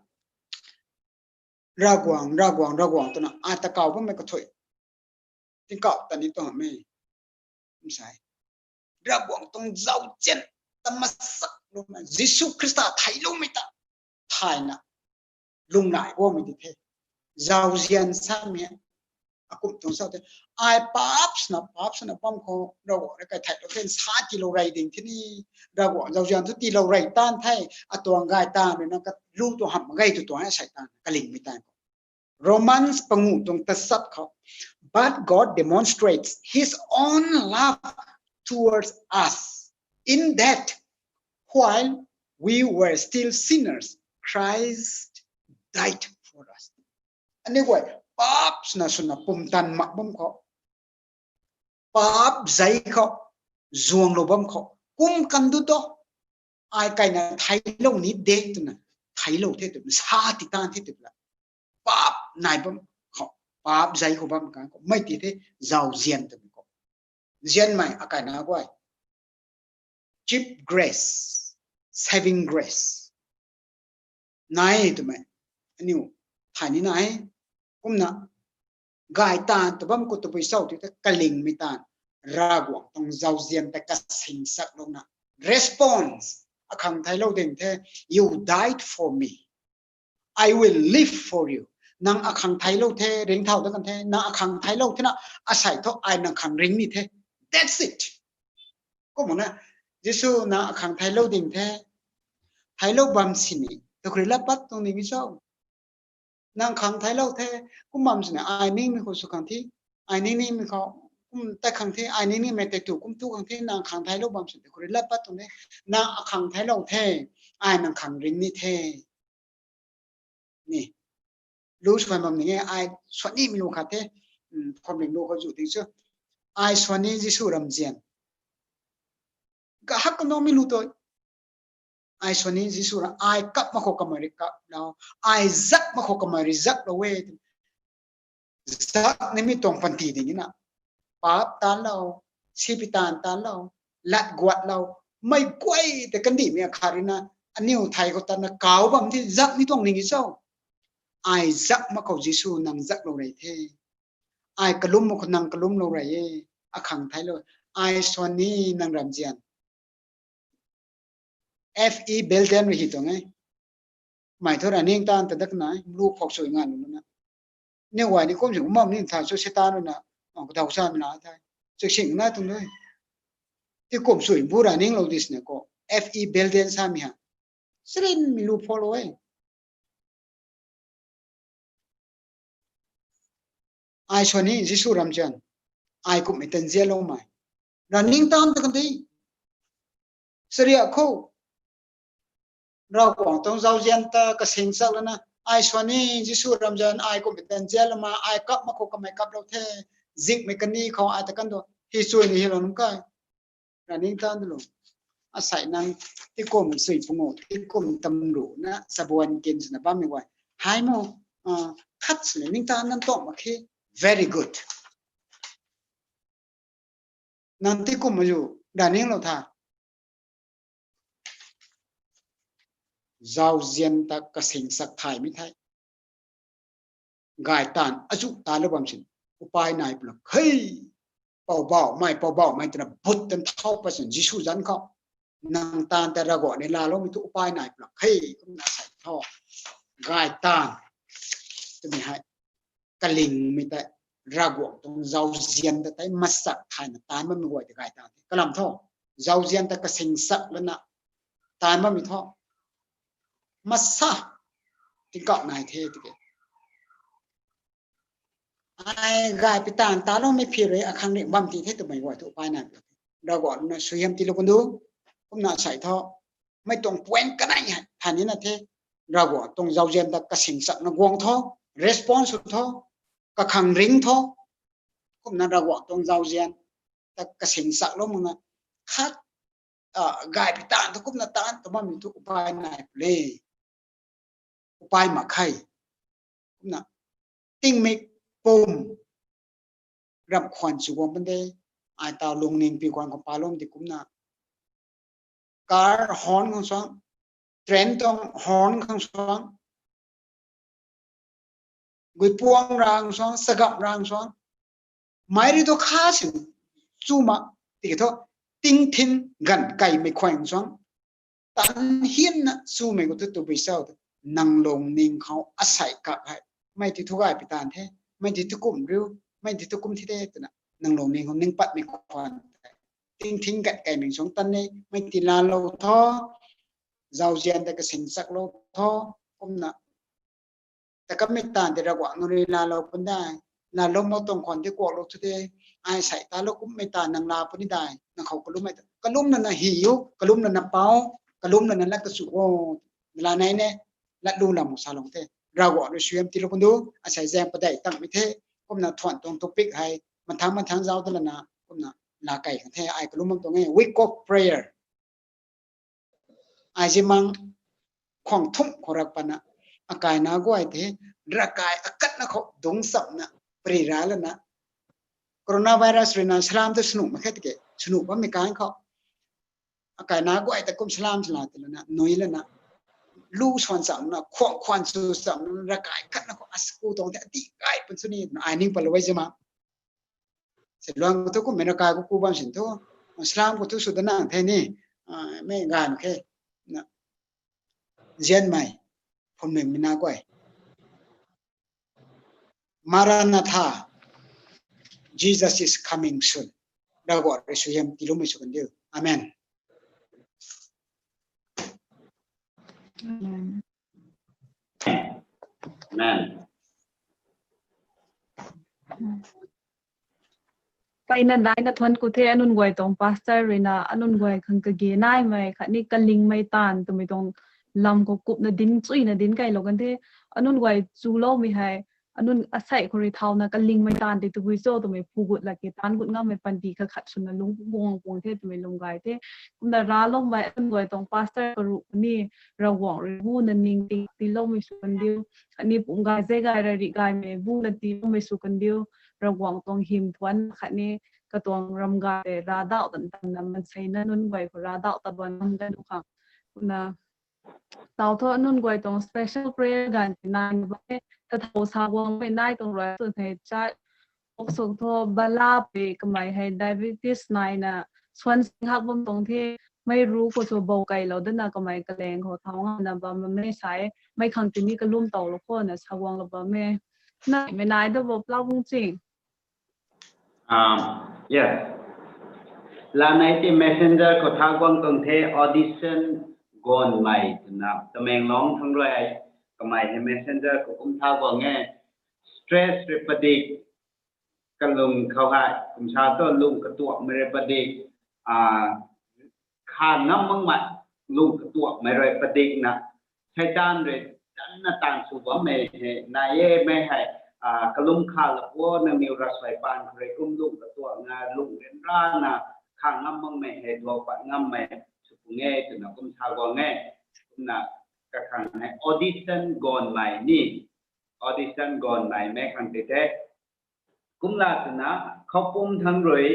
Ravguangc, Ravguangc, Ravguangc twna, ai ta kau bammei kathuic. Tingkauh ta ni tuang mei. Kum sa e. Ravguangc tuang zauzian ta masak luna, Jisu Khrista theiloumei ta thayna, lungnai guangmei di the. Zauzian samei, akum tuang sa the. Ai paap swna, paap swna bam khou, Ravguangc rui kai theilou the, sa tiilou rey ding the ni, Ravguangc zauzian thu tiilou rey taan the, atuang gay taan ruina ka lu tu hamh gay tu tuang e sei taan, kalingmei taan khou. Romans panguh tuang tasat khou, But God demonstrates his own love towards us, in that while we were still sinners, Christ died for us. Aniu guay paap swna swna pumtan mak bam khou, paap zei khou, zuanglou bam khou, kum kan du tu, ai kaina theilou ni de twna, theilou the twna, sa ti taan the twna, paap nai bam khou, paap zei khou bam kang khou, mei ti the, zauzian twmei khou. Nzianmei akaina guay, cheap grace, saving grace nai twmei, aniu thay ni nai. Kumna, gay taan tu bam khou tabui cho ti the, kalingmei taan, Ravguangc tuang zauzian ta kasingsak louna, response, akhang theilou ding the, You died for me, I will live for you. Nang akhang theilou the, ringcthau dat kan the, nang akhang theilou thena, asei thu ai nang khang ring ni the. That's it. Kumna, Jisu nang akhang theilou ding the, thailou bam sini tu khou rui lat pat tuang ni mi cho. Nang khang thailou the, kum bam sini ai ningmei khou sw khang the, ai ning ningmei khou, kum tat khang the, ai ning ningmei tei tu kum tu khang the, nang khang thailou bam sini tu khou rui lat pat tuang the, nang akhang thailou the, ai nang khang ring ni the. Ni, lu suan bam ni e, ai suan ni mi lu khat the, phwamling lu khou zu ting chu, ai suan ni Jisu ramzian. Kahak kanow mi lu tu, ai suan ni Jisu ra, ai kap mak khou kamei rui kap lou, ai zak mak khou kamei rui zak lou e. Zak ni mi tuang panty ding na, paap taanlou, sipi taanv taanlou, lat guatlou, mei guay tei kandihmei akhat rui na, aniw thei khou tatna kau bam the, zak ni tuang ning e cho. Ai zak mak khou Jisu nang zaklou rei the. Ai kalum mak khou nang kalumlou rei e, akhang thailou, ai suan ni nang ramzian. F E Belden rui hi tuang e. Mei thu ra ning taanv ta dak na, lu phok sui ngan lu na. Ni guay ni kum sing kum bam ni tha chu Satan rui na, kadau san la the. Chuk sing na tuang de. Ti kum sui bu ra ninglou di sini khou, F E Belden samei ha, sarinmei lu phoulou e. Ai suan ni Jisu ramzian, ai kumhmei ta nzianloumei. Ra ning taanv ta kan de. Saria khou, Ravguangc tuang zauzian ta kasing chak lana, ai suan ni Jisu ramzian, ai kumhmei ta nzianloumei, ai kap mak khou kamei kaplou the, zikmei kani khou ai ta kan tu, hi chuy ni hilou nunc kai. Ra ning taanv lu. Asei nang tikum sui pungu, tikum tamru na, chabuan kin swna bammei guay, hei mu, khat swna ning taanv nang tuang mak khe, very good. Nang tikum ma zu, ra ninglou tha. Zauzian ta kasing chak thaymei the. Gay taanv azu talou bam sin, upai nai pulak khe. Poubauhmei, poubauhmei twna but tan thau pat sin Jisu zanc khou, nang taanv ta Ravguangc ni laaloumei thu upai nai pulak khe, kumna sei tho. Gay taanv twmei hei kalingmei tei, Ravguangc tuang zauzian ta tei masak thayna taanv bammei guay tei gay taanv the. Kalam thu, zauzian ta kasing chak lana taanv bammei thu, masa tingkauh nai the tiki, ai gaypi taanv taloumei phi rui akhang ringh bam ti the twmei guay thu pai nai. Ravguangc na suaihiam tiilou kan du, kumna sei tho. Mei tuang point kanei hei than nina the. Ravguangc tuang zauzian ta kasing chakna guang tho, response sw tho, kakhang ring tho. Kumna Ravguangc tuang zauzian ta kasing chaklou makna, khat, gaypi taanv thu kumna taanv tu bammei thu upai nai pule. Upai mak khe. Kumna tingmik pum ramh khwan sw guang pan de. Ai taw lungning pi khwan khou palum di kumna, car horn khang suang, train tuang horn khang suang, guipuang rang suang, sagap rang suang, mei rui tu kha sin chu mak tiki thu, tingthin ganv keymei khwan suang, tan hianna chumei khou thu tabui cho, nang lungning khou asei kak hei, mei ti thu gaypi taanv the, mei ti thu kum riu, mei ti thu kum thi the twna nang lungning khou ning patmei khwan, tingthin ganv keymei suang tan e, mei ti laalou tho, zauzian ta kasing chaklou tho, kumna ta kamei taanv tei Ravguangc nunc rui laalou pun dai, laalou mak tuang khwan tei kuaklou thu de, ai sei talou kummei taanv nang laa puni dai, nang khou kalummei ta kalum lana hi o, kalum lana pau, kalum lana lat kachu o, laa nei ne, lat lu lam salou the. Ravguangc rui suaihiam tiilou kan du, asei zaeng padeih tangmei the, kumna thuan tuang topic hei mathang mathang zauc ta lana, kumna laa key kan the, ai kalum bam tuang e, week of prayer. Ai zimang khwang thumh khou rak patna, akaina guay tei, ravkai akatna khou dungc chamna, pari ra lana, coronavirus rui na salam tu sw nuh mak khe tiki, sw nuh bammei kan khou, akaina guay ta kum salam sala ti lana, nui lana, lu suan chamna, khwang khwan sw chamna, ravkai akatna khou, as ku tuang the, ati kai pun sw ni twna ai ning patlou e zimang. Sei luang thu kummei ravkai khou ku bam sin thu, salam khou thu sw da nang the ni, mei gay mak khe, na, nzianmei, phunmei mei na guay. Maranatha, Jesus is coming soon. Ravguangc rui suaihiam tiiloumei sw kan diu. Amen. Amen. Mpeyna naina thuanc ku the, anunc guay tuang pastor ruina anunc guay khang kage naimei khatni kalingmei taanv twmei tuang lam khou kupna dinc chuyna dinc kailou kan the. Anunc guay chuloumei hei, anunc asei khou rui thauna kalingmei taanv tei tabui cho twmei phu gut lak ke taanc gut ngammei panty khat khat swna lung guang guang the twmei lung gay the. Kumna raloumei anunc guay tuang pastor karuh ni Ravguangc rui buna ning ting tiiloumei sw kandiu. Khatni pum gay zei gay ra rih gaymei buna tiiloumei sw kandiu. Ravguangc tuang hym thuanc khatni katuang ram gay tei ravdauh tan tanna mansei na nunc guay khou ravdauh ta bam ngam gan u khang. Kumna tau thu nunc guay tuang special prayer ganv tei naina bam e. Tathau sa guangmei nai tuang rui sw thei chat. Oksuk thu bala pui kamei hei diabetes naina suan sing hak bam tuang the. Mei ru khou sw bou kailou dana kamei kaleng khou thau ngamna bam bammei sa e. Mei khang tini kalum towlou khou na sa guanglou bam e. Naimei nai da bo plau bung ching. Yes. Lanei ti messenger khou tha guang tuang the, audition gonmei twna Tamenglong thang rui kamei hei messenger khou kum tha guang e. Stress rui padik, kalung khou hei kum sa tu lung katuakmei rui padik, kha ngam makmei lung katuakmei rui padikna Seitaan rui tanna taanv sw bammei hei nai e. Mei hei kalum kha lou pu o, nangniw ravsuai paan khou rui kum lung katuakna lung ryanrana kha ngam makmei hei duak pat ngammei sw pung e twna kum sa guang e. Kumna kakhang hei audition gonmei ni, audition gonmei mei khang tei the. Kumna twna khoupum thang rui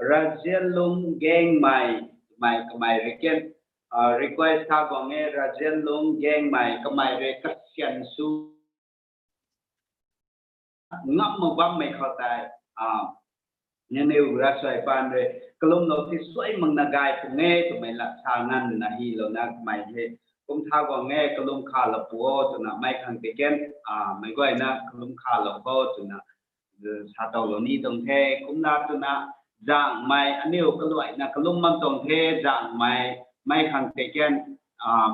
Razianlung Gaengmei, mei kamei rui kan request tha guang e, Razianlung Gaengmei kamei rui kasian sw ngam mak bammei khou tei nangniw ravsuai paan rui kalumlou ti suai makna gay pung e twmei lat sa nganvna hylouna kamei hei kum tha guang e, kalum kha lou pu o twna mei khang tei kan meic guayna kalum kha lou khou twna sa towlou ni tuang the. Kumna twna Zaengmei aniw kaluaina kalum bam tuang the, Zaengmei mei khang tei kan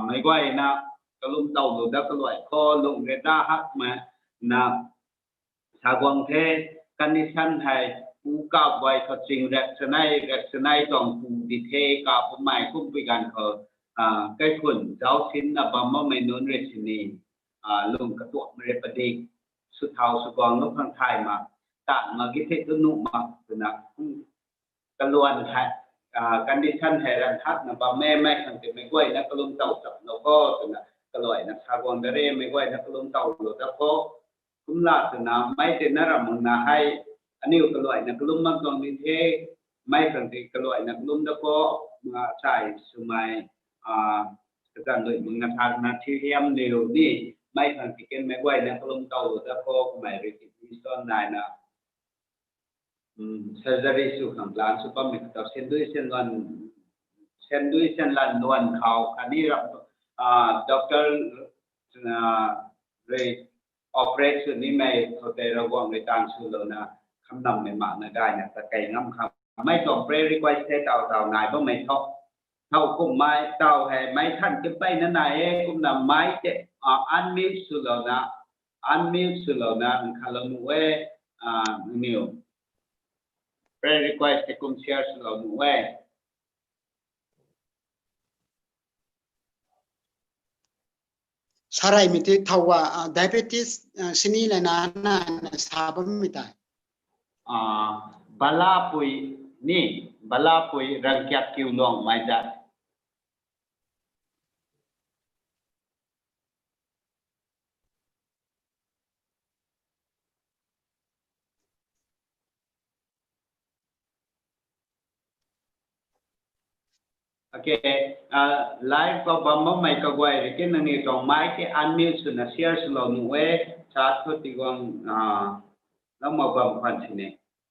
meic guayna kalum towlou da kaluai khou lung ryanra hakmei na sa guang the. Condition hei pu kap guay khou ching rek chanei rek chanei tuang pu di the, kap pumei kumpui ganv khou kaikhun zauc sinna bam makmei nunc rui sini lung katuakmei rui padik sw thau sw guang lou khang thay mak, taanv mak gi the tu nuh mak twna kaluan hei condition hei ranv hakna bam e, mei khang tei meic guayna kalum tow chaplou khou twna kaluaina sa guang da re, meic guayna kalum towlou da khou. Kumna twna mei tei na ram makna hei aniw kaluaina kalum bam tuang ni the, mei khang tei kaluaina kalum da khou, chai swmei kazanc lui makna thakna thiu hiam niw ni, mei khang tei kan meic guayna kalum towlou da khou kamei rui kidney stone naina surgery sw khang plan sw bammei khou tau sendui senlan, sendui senlan luan khou khatni ram doctor rui operate sw nimei khou tei Ravguangc rui taanv swlouna khamnammei makna gayna ta kei ngam khang mei tuang prayer request the. Tau tau nai bammei tho, thowkumhmei tau hei mei than timpeyna nai e. Kumna mei tei unmute swlouna, unmute swlouna nkhalou nuh e. Nangniw prayer request tei kum share swlou nuh e. Sareymei tei thow a diabetes sini lana na sa bammei tei. Balapui ni, Balapui Rangkiat Kiuluangmei ta. Okay, live khou bam bammei kaguay rui ki nangniw tuang mei tei unmute swna share swlou nuh e. Chat khou tiguang lou mak bam khwan sini.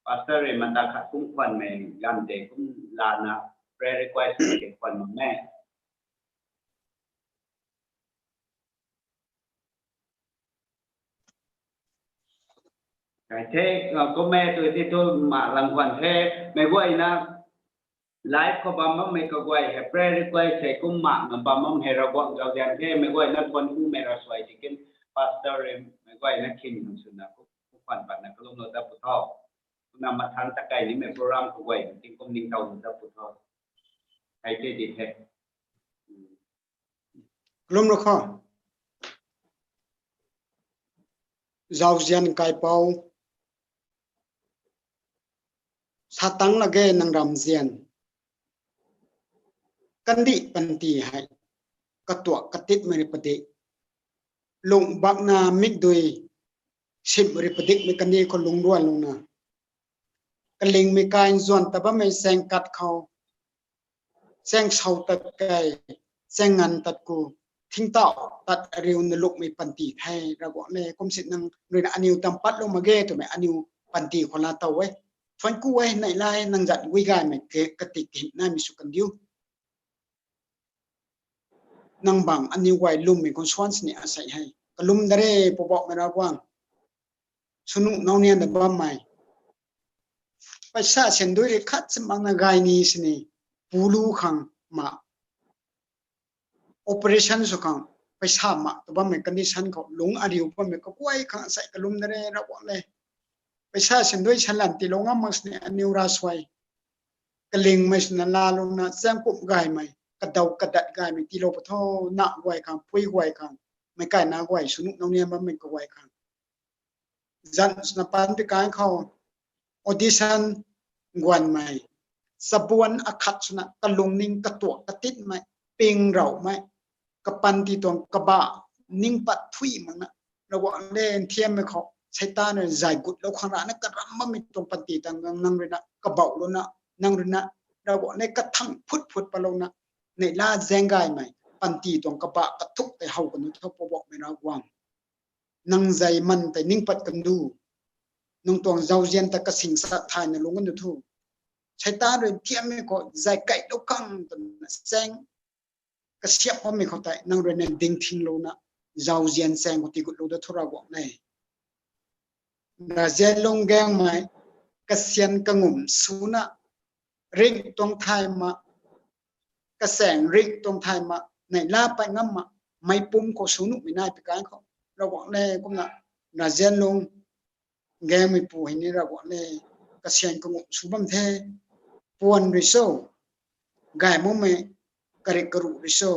Pastor rui mata khat kum khwanmei ganv tei kum lana prayer request tei khwan mak e. Kai the, kummei tui ti thu ma lang khwan the, meic guayna Live khou bam bammei kaguay hei prayer request hei kum mak na bam bam hei Ravguangc zauzian the, meic guayna thuan ku mei ra suai ti kin pastor rui meic guayna khin nang swna kum pan patna kalumlou dat pu tho. Kumna mathan ta kai nimei program kaguay tingkum ningtow lou dat pu tho. Hei te di the. Kalum rui kho. Zauzian kaipouc. Satang lage nang ramzian. Kandih panty hei. Katuak katitmei rui padik. Lung bakna mikdui. Simrui padikmei kandih khou lungc ruan lungna. Kalingmei kai nzuan ta bammei chaeng kat khou. Chaeng sau tat kai, chaeng nganv tat ku, thingtauh tat ariu na lukmei panty the, Ravguangc le, kum si nang rui na aniw tam pat lou mak ge twmei aniw panty khou la tow e. Thuan ku e, neih lai, nang zat gui gaymei ke, katik him naimei sw kan diu. Nang bang aniw guay lwmmei khou suan sini asei hei. Kalum da re, Poubauhmei Ravguangc. Swnuh nau nian da bammei. Paisa syan dui ri khat si makna gay ni sini. Pulu khang ma. Operation sw khang. Paisa ma ta bammei condition khou lungc ariu bammei kaguay khang asei kalum da re Ravguangc le. Paisa syan dui salan tiilou ngam mak sini aniw ra suai. Kalingmei swna lalouna chaeng pumh gaymei. Kadaw kadat gaymei tiilou pa tho na guay khang, pui guay khang. Meic kaina guay swnuh nau nian bammei kaguay khang. Zan swna pan pi kan khou audition guanmei. Chabuan akhat swna kalungning katuak katitmei, ping raumei, kapanty tuang kabah, ning pat thui makna, Ravguangc le nthiammei khou, Seitaan rui zay gutlou khang rana karam bammei tuang panty tang nang rui na, kabauh louna, nang rui na, Ravguangc le kathang phut phut palouna, neih la zaeng gaymei, panty tuang kabah kathuk tei how kanu tho Poubauhmei Ravguangc. Nang zay man tei ning pat kan du. Nang tuang zauzian ta kasing sat thayna lungc kan du thu. Seitaan rui nthiammei khou zay kaihlou khang twna chaeng kasiamh bammei khou tei nang rui na dingthinglouna zauzian chaeng khou tigutlou da thu Ravguangc le. Razianlung gaengmei kasyan kangum swna ring tuang thay ma, kasaeng ring tuang thay ma, neih la pat ngam ma, meipum khou swnuhmei nai pi kan khou Ravguangc le kumna Razianlung gaengmei pu hei ni Ravguangc le kasyan kangum sw bam the, puan rui cho, gay makmei karik karuh rui cho,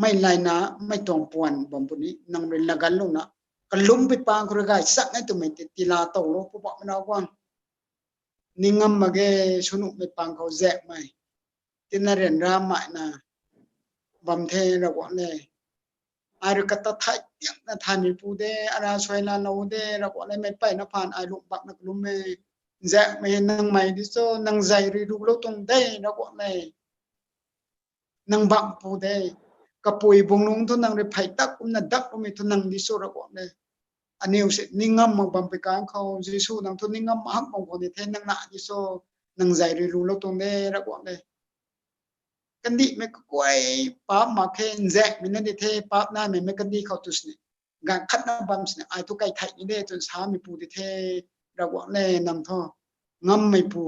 mei laina mei tuang puan bam puni nang rui laganlouna, kalum pi pang khou rui gay chak e twmei ti tila towlou Poubauhmei Ravguangc. Ning ngam mak ge swnuhmei pang khou zaekmei. Tina ryanramei na bam the Ravguangc le. Ai rui kata thay tiangna thaymei pu de, ara suai laalou de, Ravguangc le mei peyna phaan ai lung bakna kalum e. Zaekmei nangmei di cho, nang zay rui rulou tuang de, Ravguangc le. Nang bang pu de. Kapui bunglung thu nang rui phey tak kumna dak kumei thu nang di cho Ravguangc le. Aniw si ning ngam mak bam pi kan khou, Jisu nang thu ning ngam mak hak bam khou ni the nang na di cho, nang zay rui rulou tuang de Ravguangc le. Kandihmei kaguay paap mak khe, nzaekmei na di the, paap naimei mei kandih khou tu sini. Ganv khatna bam sini, ai thu kai thei ni de, twna samei pu di the, Ravguangc le nang thu. Ngammei pu,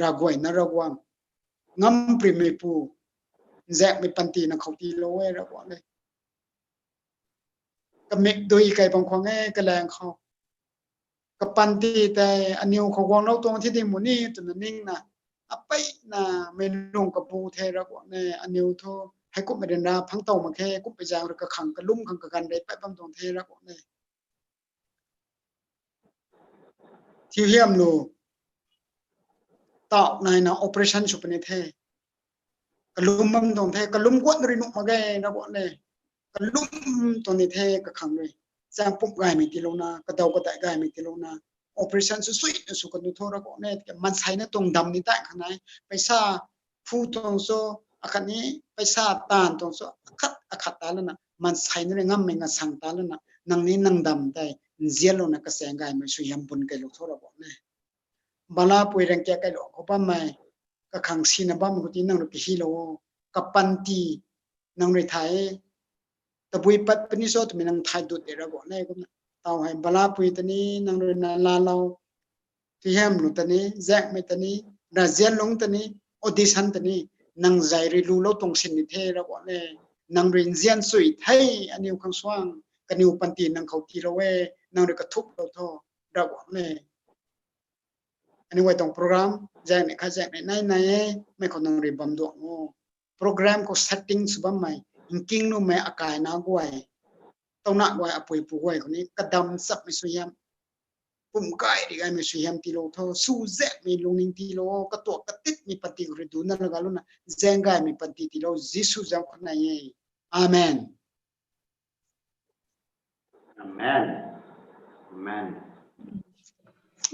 Ravguay na Ravguangc. Ngam primei pu, nzaekmei panty na khou tiilou e Ravguangc le. Kamik dui kai bam khwang e, kalaeng khou. Kapanty tei aniw khou guanglou tuang thi di mu ni twna ningna, apeina mei lung kabu the Ravguangc le, aniw thu, heikumhmei ryanra phang tow mak khe, kumhmei zaeng rui kakhang kalum khang kaganv rei pat bam tuang the Ravguangc le. Thiu hiam lu, tauh naina operation sw puni the. Kalum bam tuang the, kalum guat rui nuh mak ge Ravguangc le. Kalum tuang ni the kakhang rui. Chaeng pumh gaymei tiilouna, kadaw kadai gaymei tiilouna, operation sw suina sw kanu tho Ravguangc le, tiki maanseina tuang dam ni tai khang nai. Paisa phu tuang cho, akhatni paisa taanv tuang cho, akhat akhat ta lana, maanseina rui ngammei ngasang ta lana, nang ni nang dam tei nzianlouna kachaeng gaymei suaihiam bun kailou tho Ravguangc le. Balapui rangkiak kailou khou bammei, kakhang sina bammei khou ti nang rui kahilou o, kapanty nang rui thay e. Tabui pat puni cho twmei nang thay dut de Ravguangc le kumna. Tau hei balapui ta ni nang rui na laalou, Thiu hiam lu ta ni, zaekmei ta ni, Razianlung ta ni, audition ta ni, nang zay rui lulou tuang sin ni the Ravguangc le, nang rui nzian sui the, aniu khang suang, kaniw panty nang khou tiilou e, nang rui kathuplou tho, Ravguangc le. Aniu guay tuang program, zaeng ni khat zaeng ni nai nai e, mei khou nang rui bam duang o. Program khou setting sw bammei, nking numei akai na guay, tauna guay apui pu guay khou ni, kadam chapmei suaihiam, pum kai ri gaymei suaihiam tiilou tho, su zaekmei lungning tiilou, katuak katitmei panty khou rui duna laga luna, zaeng gaymei panty tiilou, Jisu zaeng khou nai e. Amen. Amen. Amen.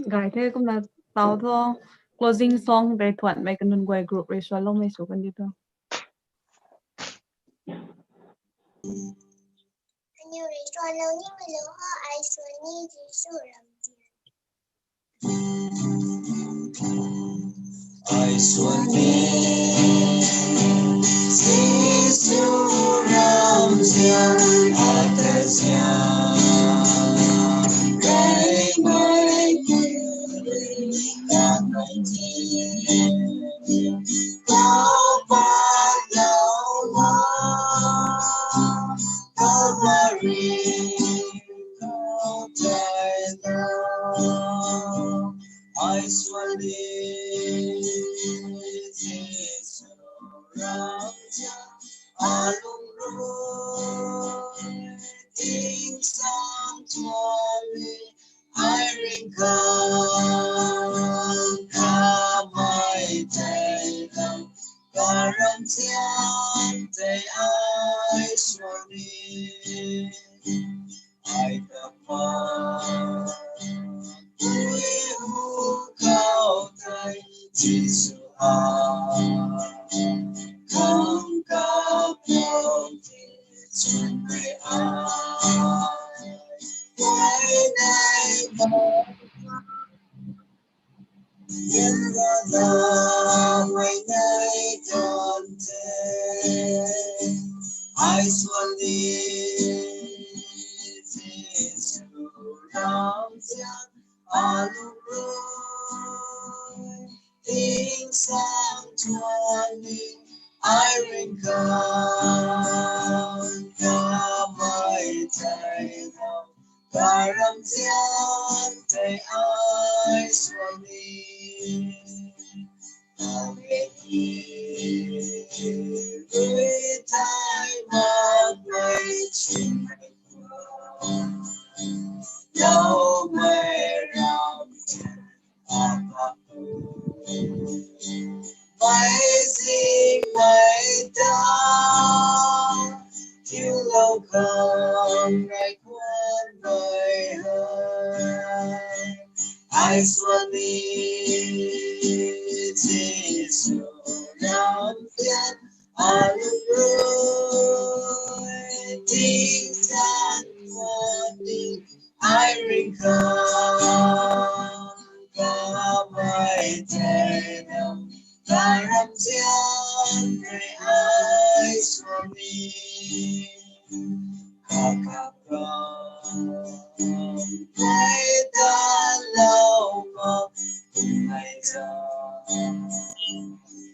Gay the kumna tau tho. Closing song tei thuanmei kanunc guay group rui sualoumei sw kan di tho. Aniu rui sualou nimei lou ho, ai suan ni Jisu ramzian. Ai suan ni Jisu ramzian, ata zian gaymei kuri kamei ti. Tau pat lou ma, Calvary khou tei lou. Ai suan ni Jisu ramzian, alung rui tingsaeng tuang ni, ai ringcthau kamei tei lou, karamzian tei ai suan ni. Ai kapaan tui hu khou tei Jisu a khang kapaan ti chwn mei ai. Ai nai ba Yara la mei nai kan te. Ai suan ni Jisu ramzian, alung rui tingsaeng tuang ni, ai ringcthau kamei tei lou, karamzian tei ai suan ni. Ai rui thai makmei chwn mei khwan, loumei ramzian, Apa pu. Mei zing mei ta, kiulou khang rey khwan mei hei. Ai suan ni Jisu ramzian, alung rui tingsaeng tuang ni, ai ringcthau kamei tei lou, karamzian rui ai suan ni. Kakapaan tei ta lou ma, mei ta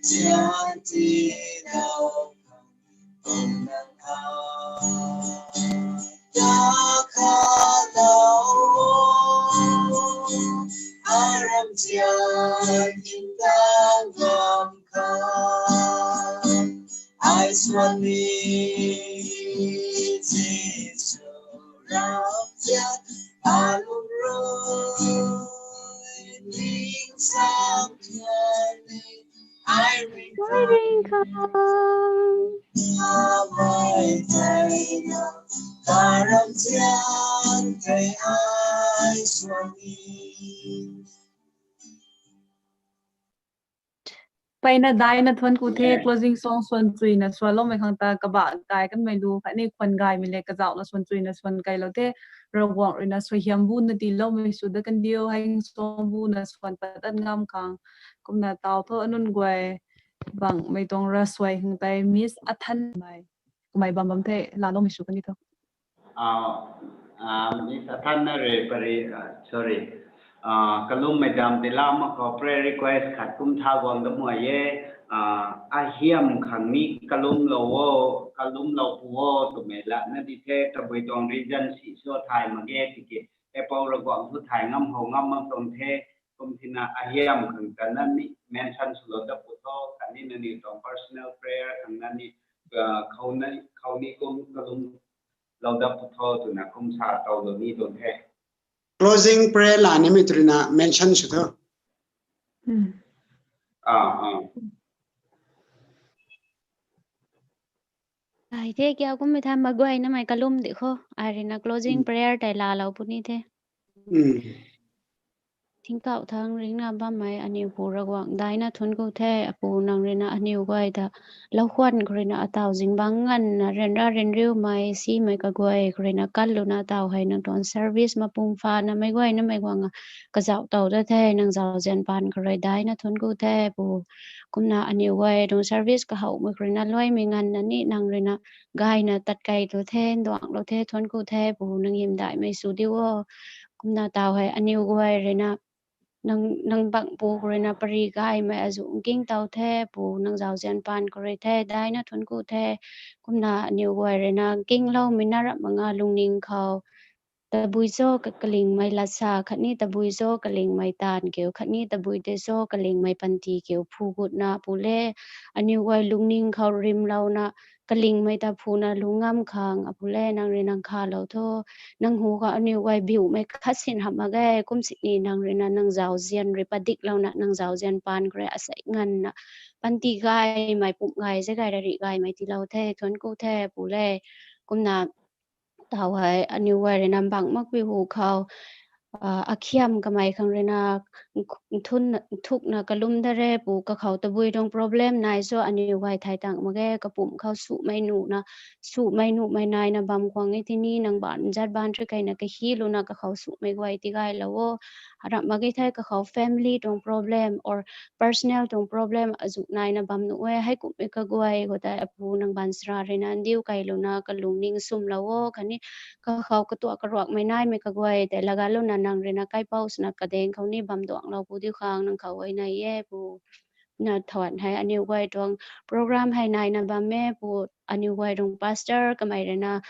zian tiilou. Kum nang a ta kha lou o, ai ramzian kin ta ngam kha. Ai suan ni Jisu ramzian, alung rui tingsaeng tuang ni, ai ringcthau, ringcthau kamei tei lou, karamzian tei ai suan ni. Mpeyna daina thuanc ku the. Amen. Closing song suan chuina sualoumei khang ta kabah gay kanmei lu khatni khwan gaymei le kazauhna suan chuina suan kailou the. Ravguangc ruina suaihiam buna tiiloumei sw dat kan diu, hei song buna suan pat dat ngam khang. Kumna tau tho anunc guay bangmei tuang ravsuai khang tei Miss Athanmei. Kumei bam bam the, laaloumei sw kan di tho. Ah, ah, Miss Athan na re pari, ah, sorry. Ah, kalummei dam tei lam mak khou prayer request khat kum tha guang dat mei e. ahiam khang ni kalumlou o, kalumlou pu o twmei la na di the. Tabui tuang reason si so thay mak ge tiki, apou Ravguangc thu thay ngam how ngam mak tuang the. Kum thina ahiam khang ta na ni mention swlou dat pu tho, khatni nangniw tuang personal prayer khang na ni khou ni kum kalumlou dat pu tho twna kum sa towlou ni tuang the. Closing prayer la nimei tw ruina mention sw tho. Ai the kiu kummei tha, meic guay namei kalum di kho, ai ruina closing prayer tei laalou puni the. Tingkauh thangc ringcna bammei aniw Pu Ravguangc, daina thuanc ku the. Apu, nang ruina aniw guay ta loukhwan khou ruina ataw zingbangc nganvna ryanra ryanriumei simei kaguay khou ruina kanluna taw hei nang tuang service mapung phanamei guay namei guangna kazauh tow ta the. Nang zauzian paan khou rui daina thuanc ku the Pu. Kumna aniw guay tuang service kahowmei khou ruina luaimei nganvna ni nang ruina gayna tat kei tu the, nduanglou the, thuanc ku the Pu. Nang hymdaihmei sw diu o. Kumna taw hei aniw guay ruina nang bangh pu khou ruina pary gaymei azuh nking tow the Pu. Nang zauzian paan khou rui the daina thuanc ku the. Kumna aniw guay ruina nkingloumei na ramh mak nga lungning khou tabui cho kalingmei latsa khatni tabui cho kalingmei taanv kiu khatni tabui tei cho kalingmei panty kiu phu gutna Pu le, aniw guay lungning khou rimlouna kalingmei ta phuna lungc ngam khang Apu le, nang ruina nkhalou tho. Nang hu khou aniw guay biumei khat sin hamh mak ge. Kum sini nang ruina nang zauzian rui padiklouna nang zauzian paan khou rui asei nganvna panty gaymei pumh gay ze gay rarih gaymei tiilou the, thuanc ku the Pu le. Kumna taw hei aniw guay ruina mbangh makpui hu khou akhiam kamei khang ruina thukna kalum da re Pu. Kakhou tabui tuang problem nai cho aniw guay thay tang mak ge. Kapumc khou sumei nuhna, sumei nuhmei naina bam khwang e tini, nang baanv zat baanv rui keyna kahiluna kakhou sumei guay tigaylou o. Ramh mak ge the kakhou family tuang problem or personal tuang problem azuh naina bam nuh e. Heikumhmei kaguay khou tei Apu nang baanchara ruina ndiu keylouna kalungning sumlou o khatni kakhou katuak karuakmei naimei kaguay tei lagatlouna nang ruina kaipouc swna kadaeng khou ni bam nduanglou pu diu khang nang khou huayney e Pu. Na thuan hei aniw guay tuang program hei naina bam e Pu. Aniw guay tuang pastor kamei ruina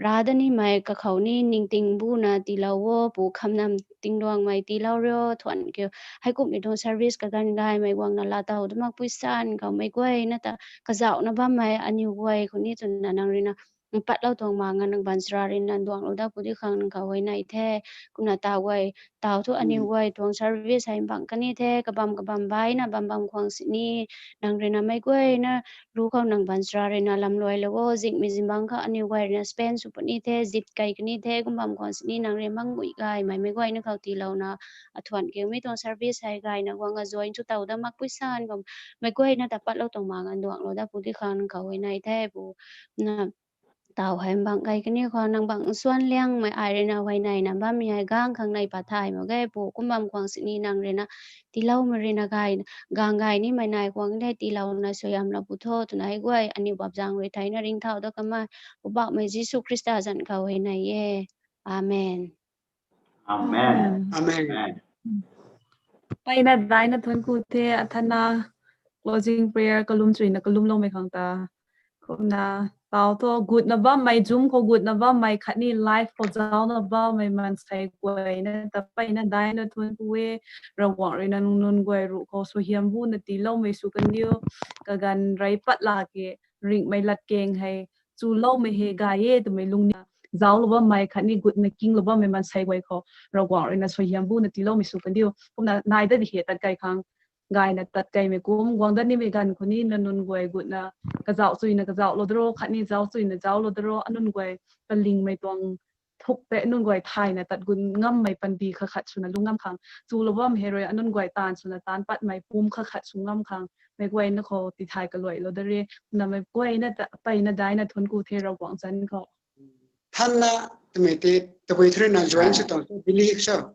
rav dat nimei kakhou ni ningting buna tiilou o Pu. Khamnam tingduangmei tiilou rio thuan kiu. Heikumhmei tuang service kaganv gaymei guangna laatow da makpui san khou meic guayna ta kazauhna bammei aniw guay khou ni twna nang ruina patlou tuang mak nga nang baanchara ruina nduanglou dat pu diu khang nang khou huayney the. Kumna taw guay taw thu aniw guay tuang service hei mbangh kani the, kabam kabam baina bam bam khwang sini nang ruina meic guayna lu khou nang baanchara ruina lamluailou o. Zingmei zingbangc khou aniw guay ruina spend sw puni the, zip key kani the. Kum bam khwang sini nang rui mangmui gaymei meic guayna khou tiilouna athuan kiu. Mi tuang service hei gayna guangna join sw tow dat makpui san khou meic guayna ta patlou tuang mak nga nduanglou dat pu diu khang nang khou huayney the Pu. Na taw hei mbangh key kani khou nang bangh nsuan liangmei ai ruina huayneyna bammei hei gaengc khang nei pat thay mak ge Pu. Kum bam khwang sini nang ruina tiiloumei ruina gay, gaeng gay nimei nai khwang de tiilouna suaihiamlou pu tho twna hei guay aniw bapzaeng rui theina ringcthau dat kamei Poubauhmei Jisu Khrista zanc khou huayney e. Amen. Amen. Mpeyna daina thuanc ku the. Athana closing prayer kalum chuina kalumloumei khang ta kumna taw thu gutna bammei, zumc khou gutna bammei khatni live khou zaucna bammei maansei guayna ta mpeyna daina thuanc ku e. Ravguangc ruina nunc guay ruh khou suaihiam buna tiiloumei sw kandiu. Kaganv rey pat lak ke ringhmei latkaeng hei chuloumei hei gay e twmei lungning zauclou bammei khatni gutna kinglou bammei maansei guay khou Ravguangc ruina suaihiam buna tiiloumei sw kandiu. Kumna nai dat di he tat key khang gayna tat keymei kum guang dat nimei ganv khou ni na nunc guay gutna kazauh chuyna kazauhlou daro khatni zauc chuyna zauclou daro, anunc guay kalingmei tuang thuk tei anunc guay thayna tat gun ngammei panty khat khat swna lung ngam khang, chulou bam hei rui anunc guay taanv swna taanc patmei pum khat khat sw ngam khang meic guayna khou tithay kaluailou da re. Kumna meic guayna ta mpeyna daina thuanc ku the Ravguangc zanc khou. Thanna twmei tei tabui thu ruina join sw tuang cho, believe cho?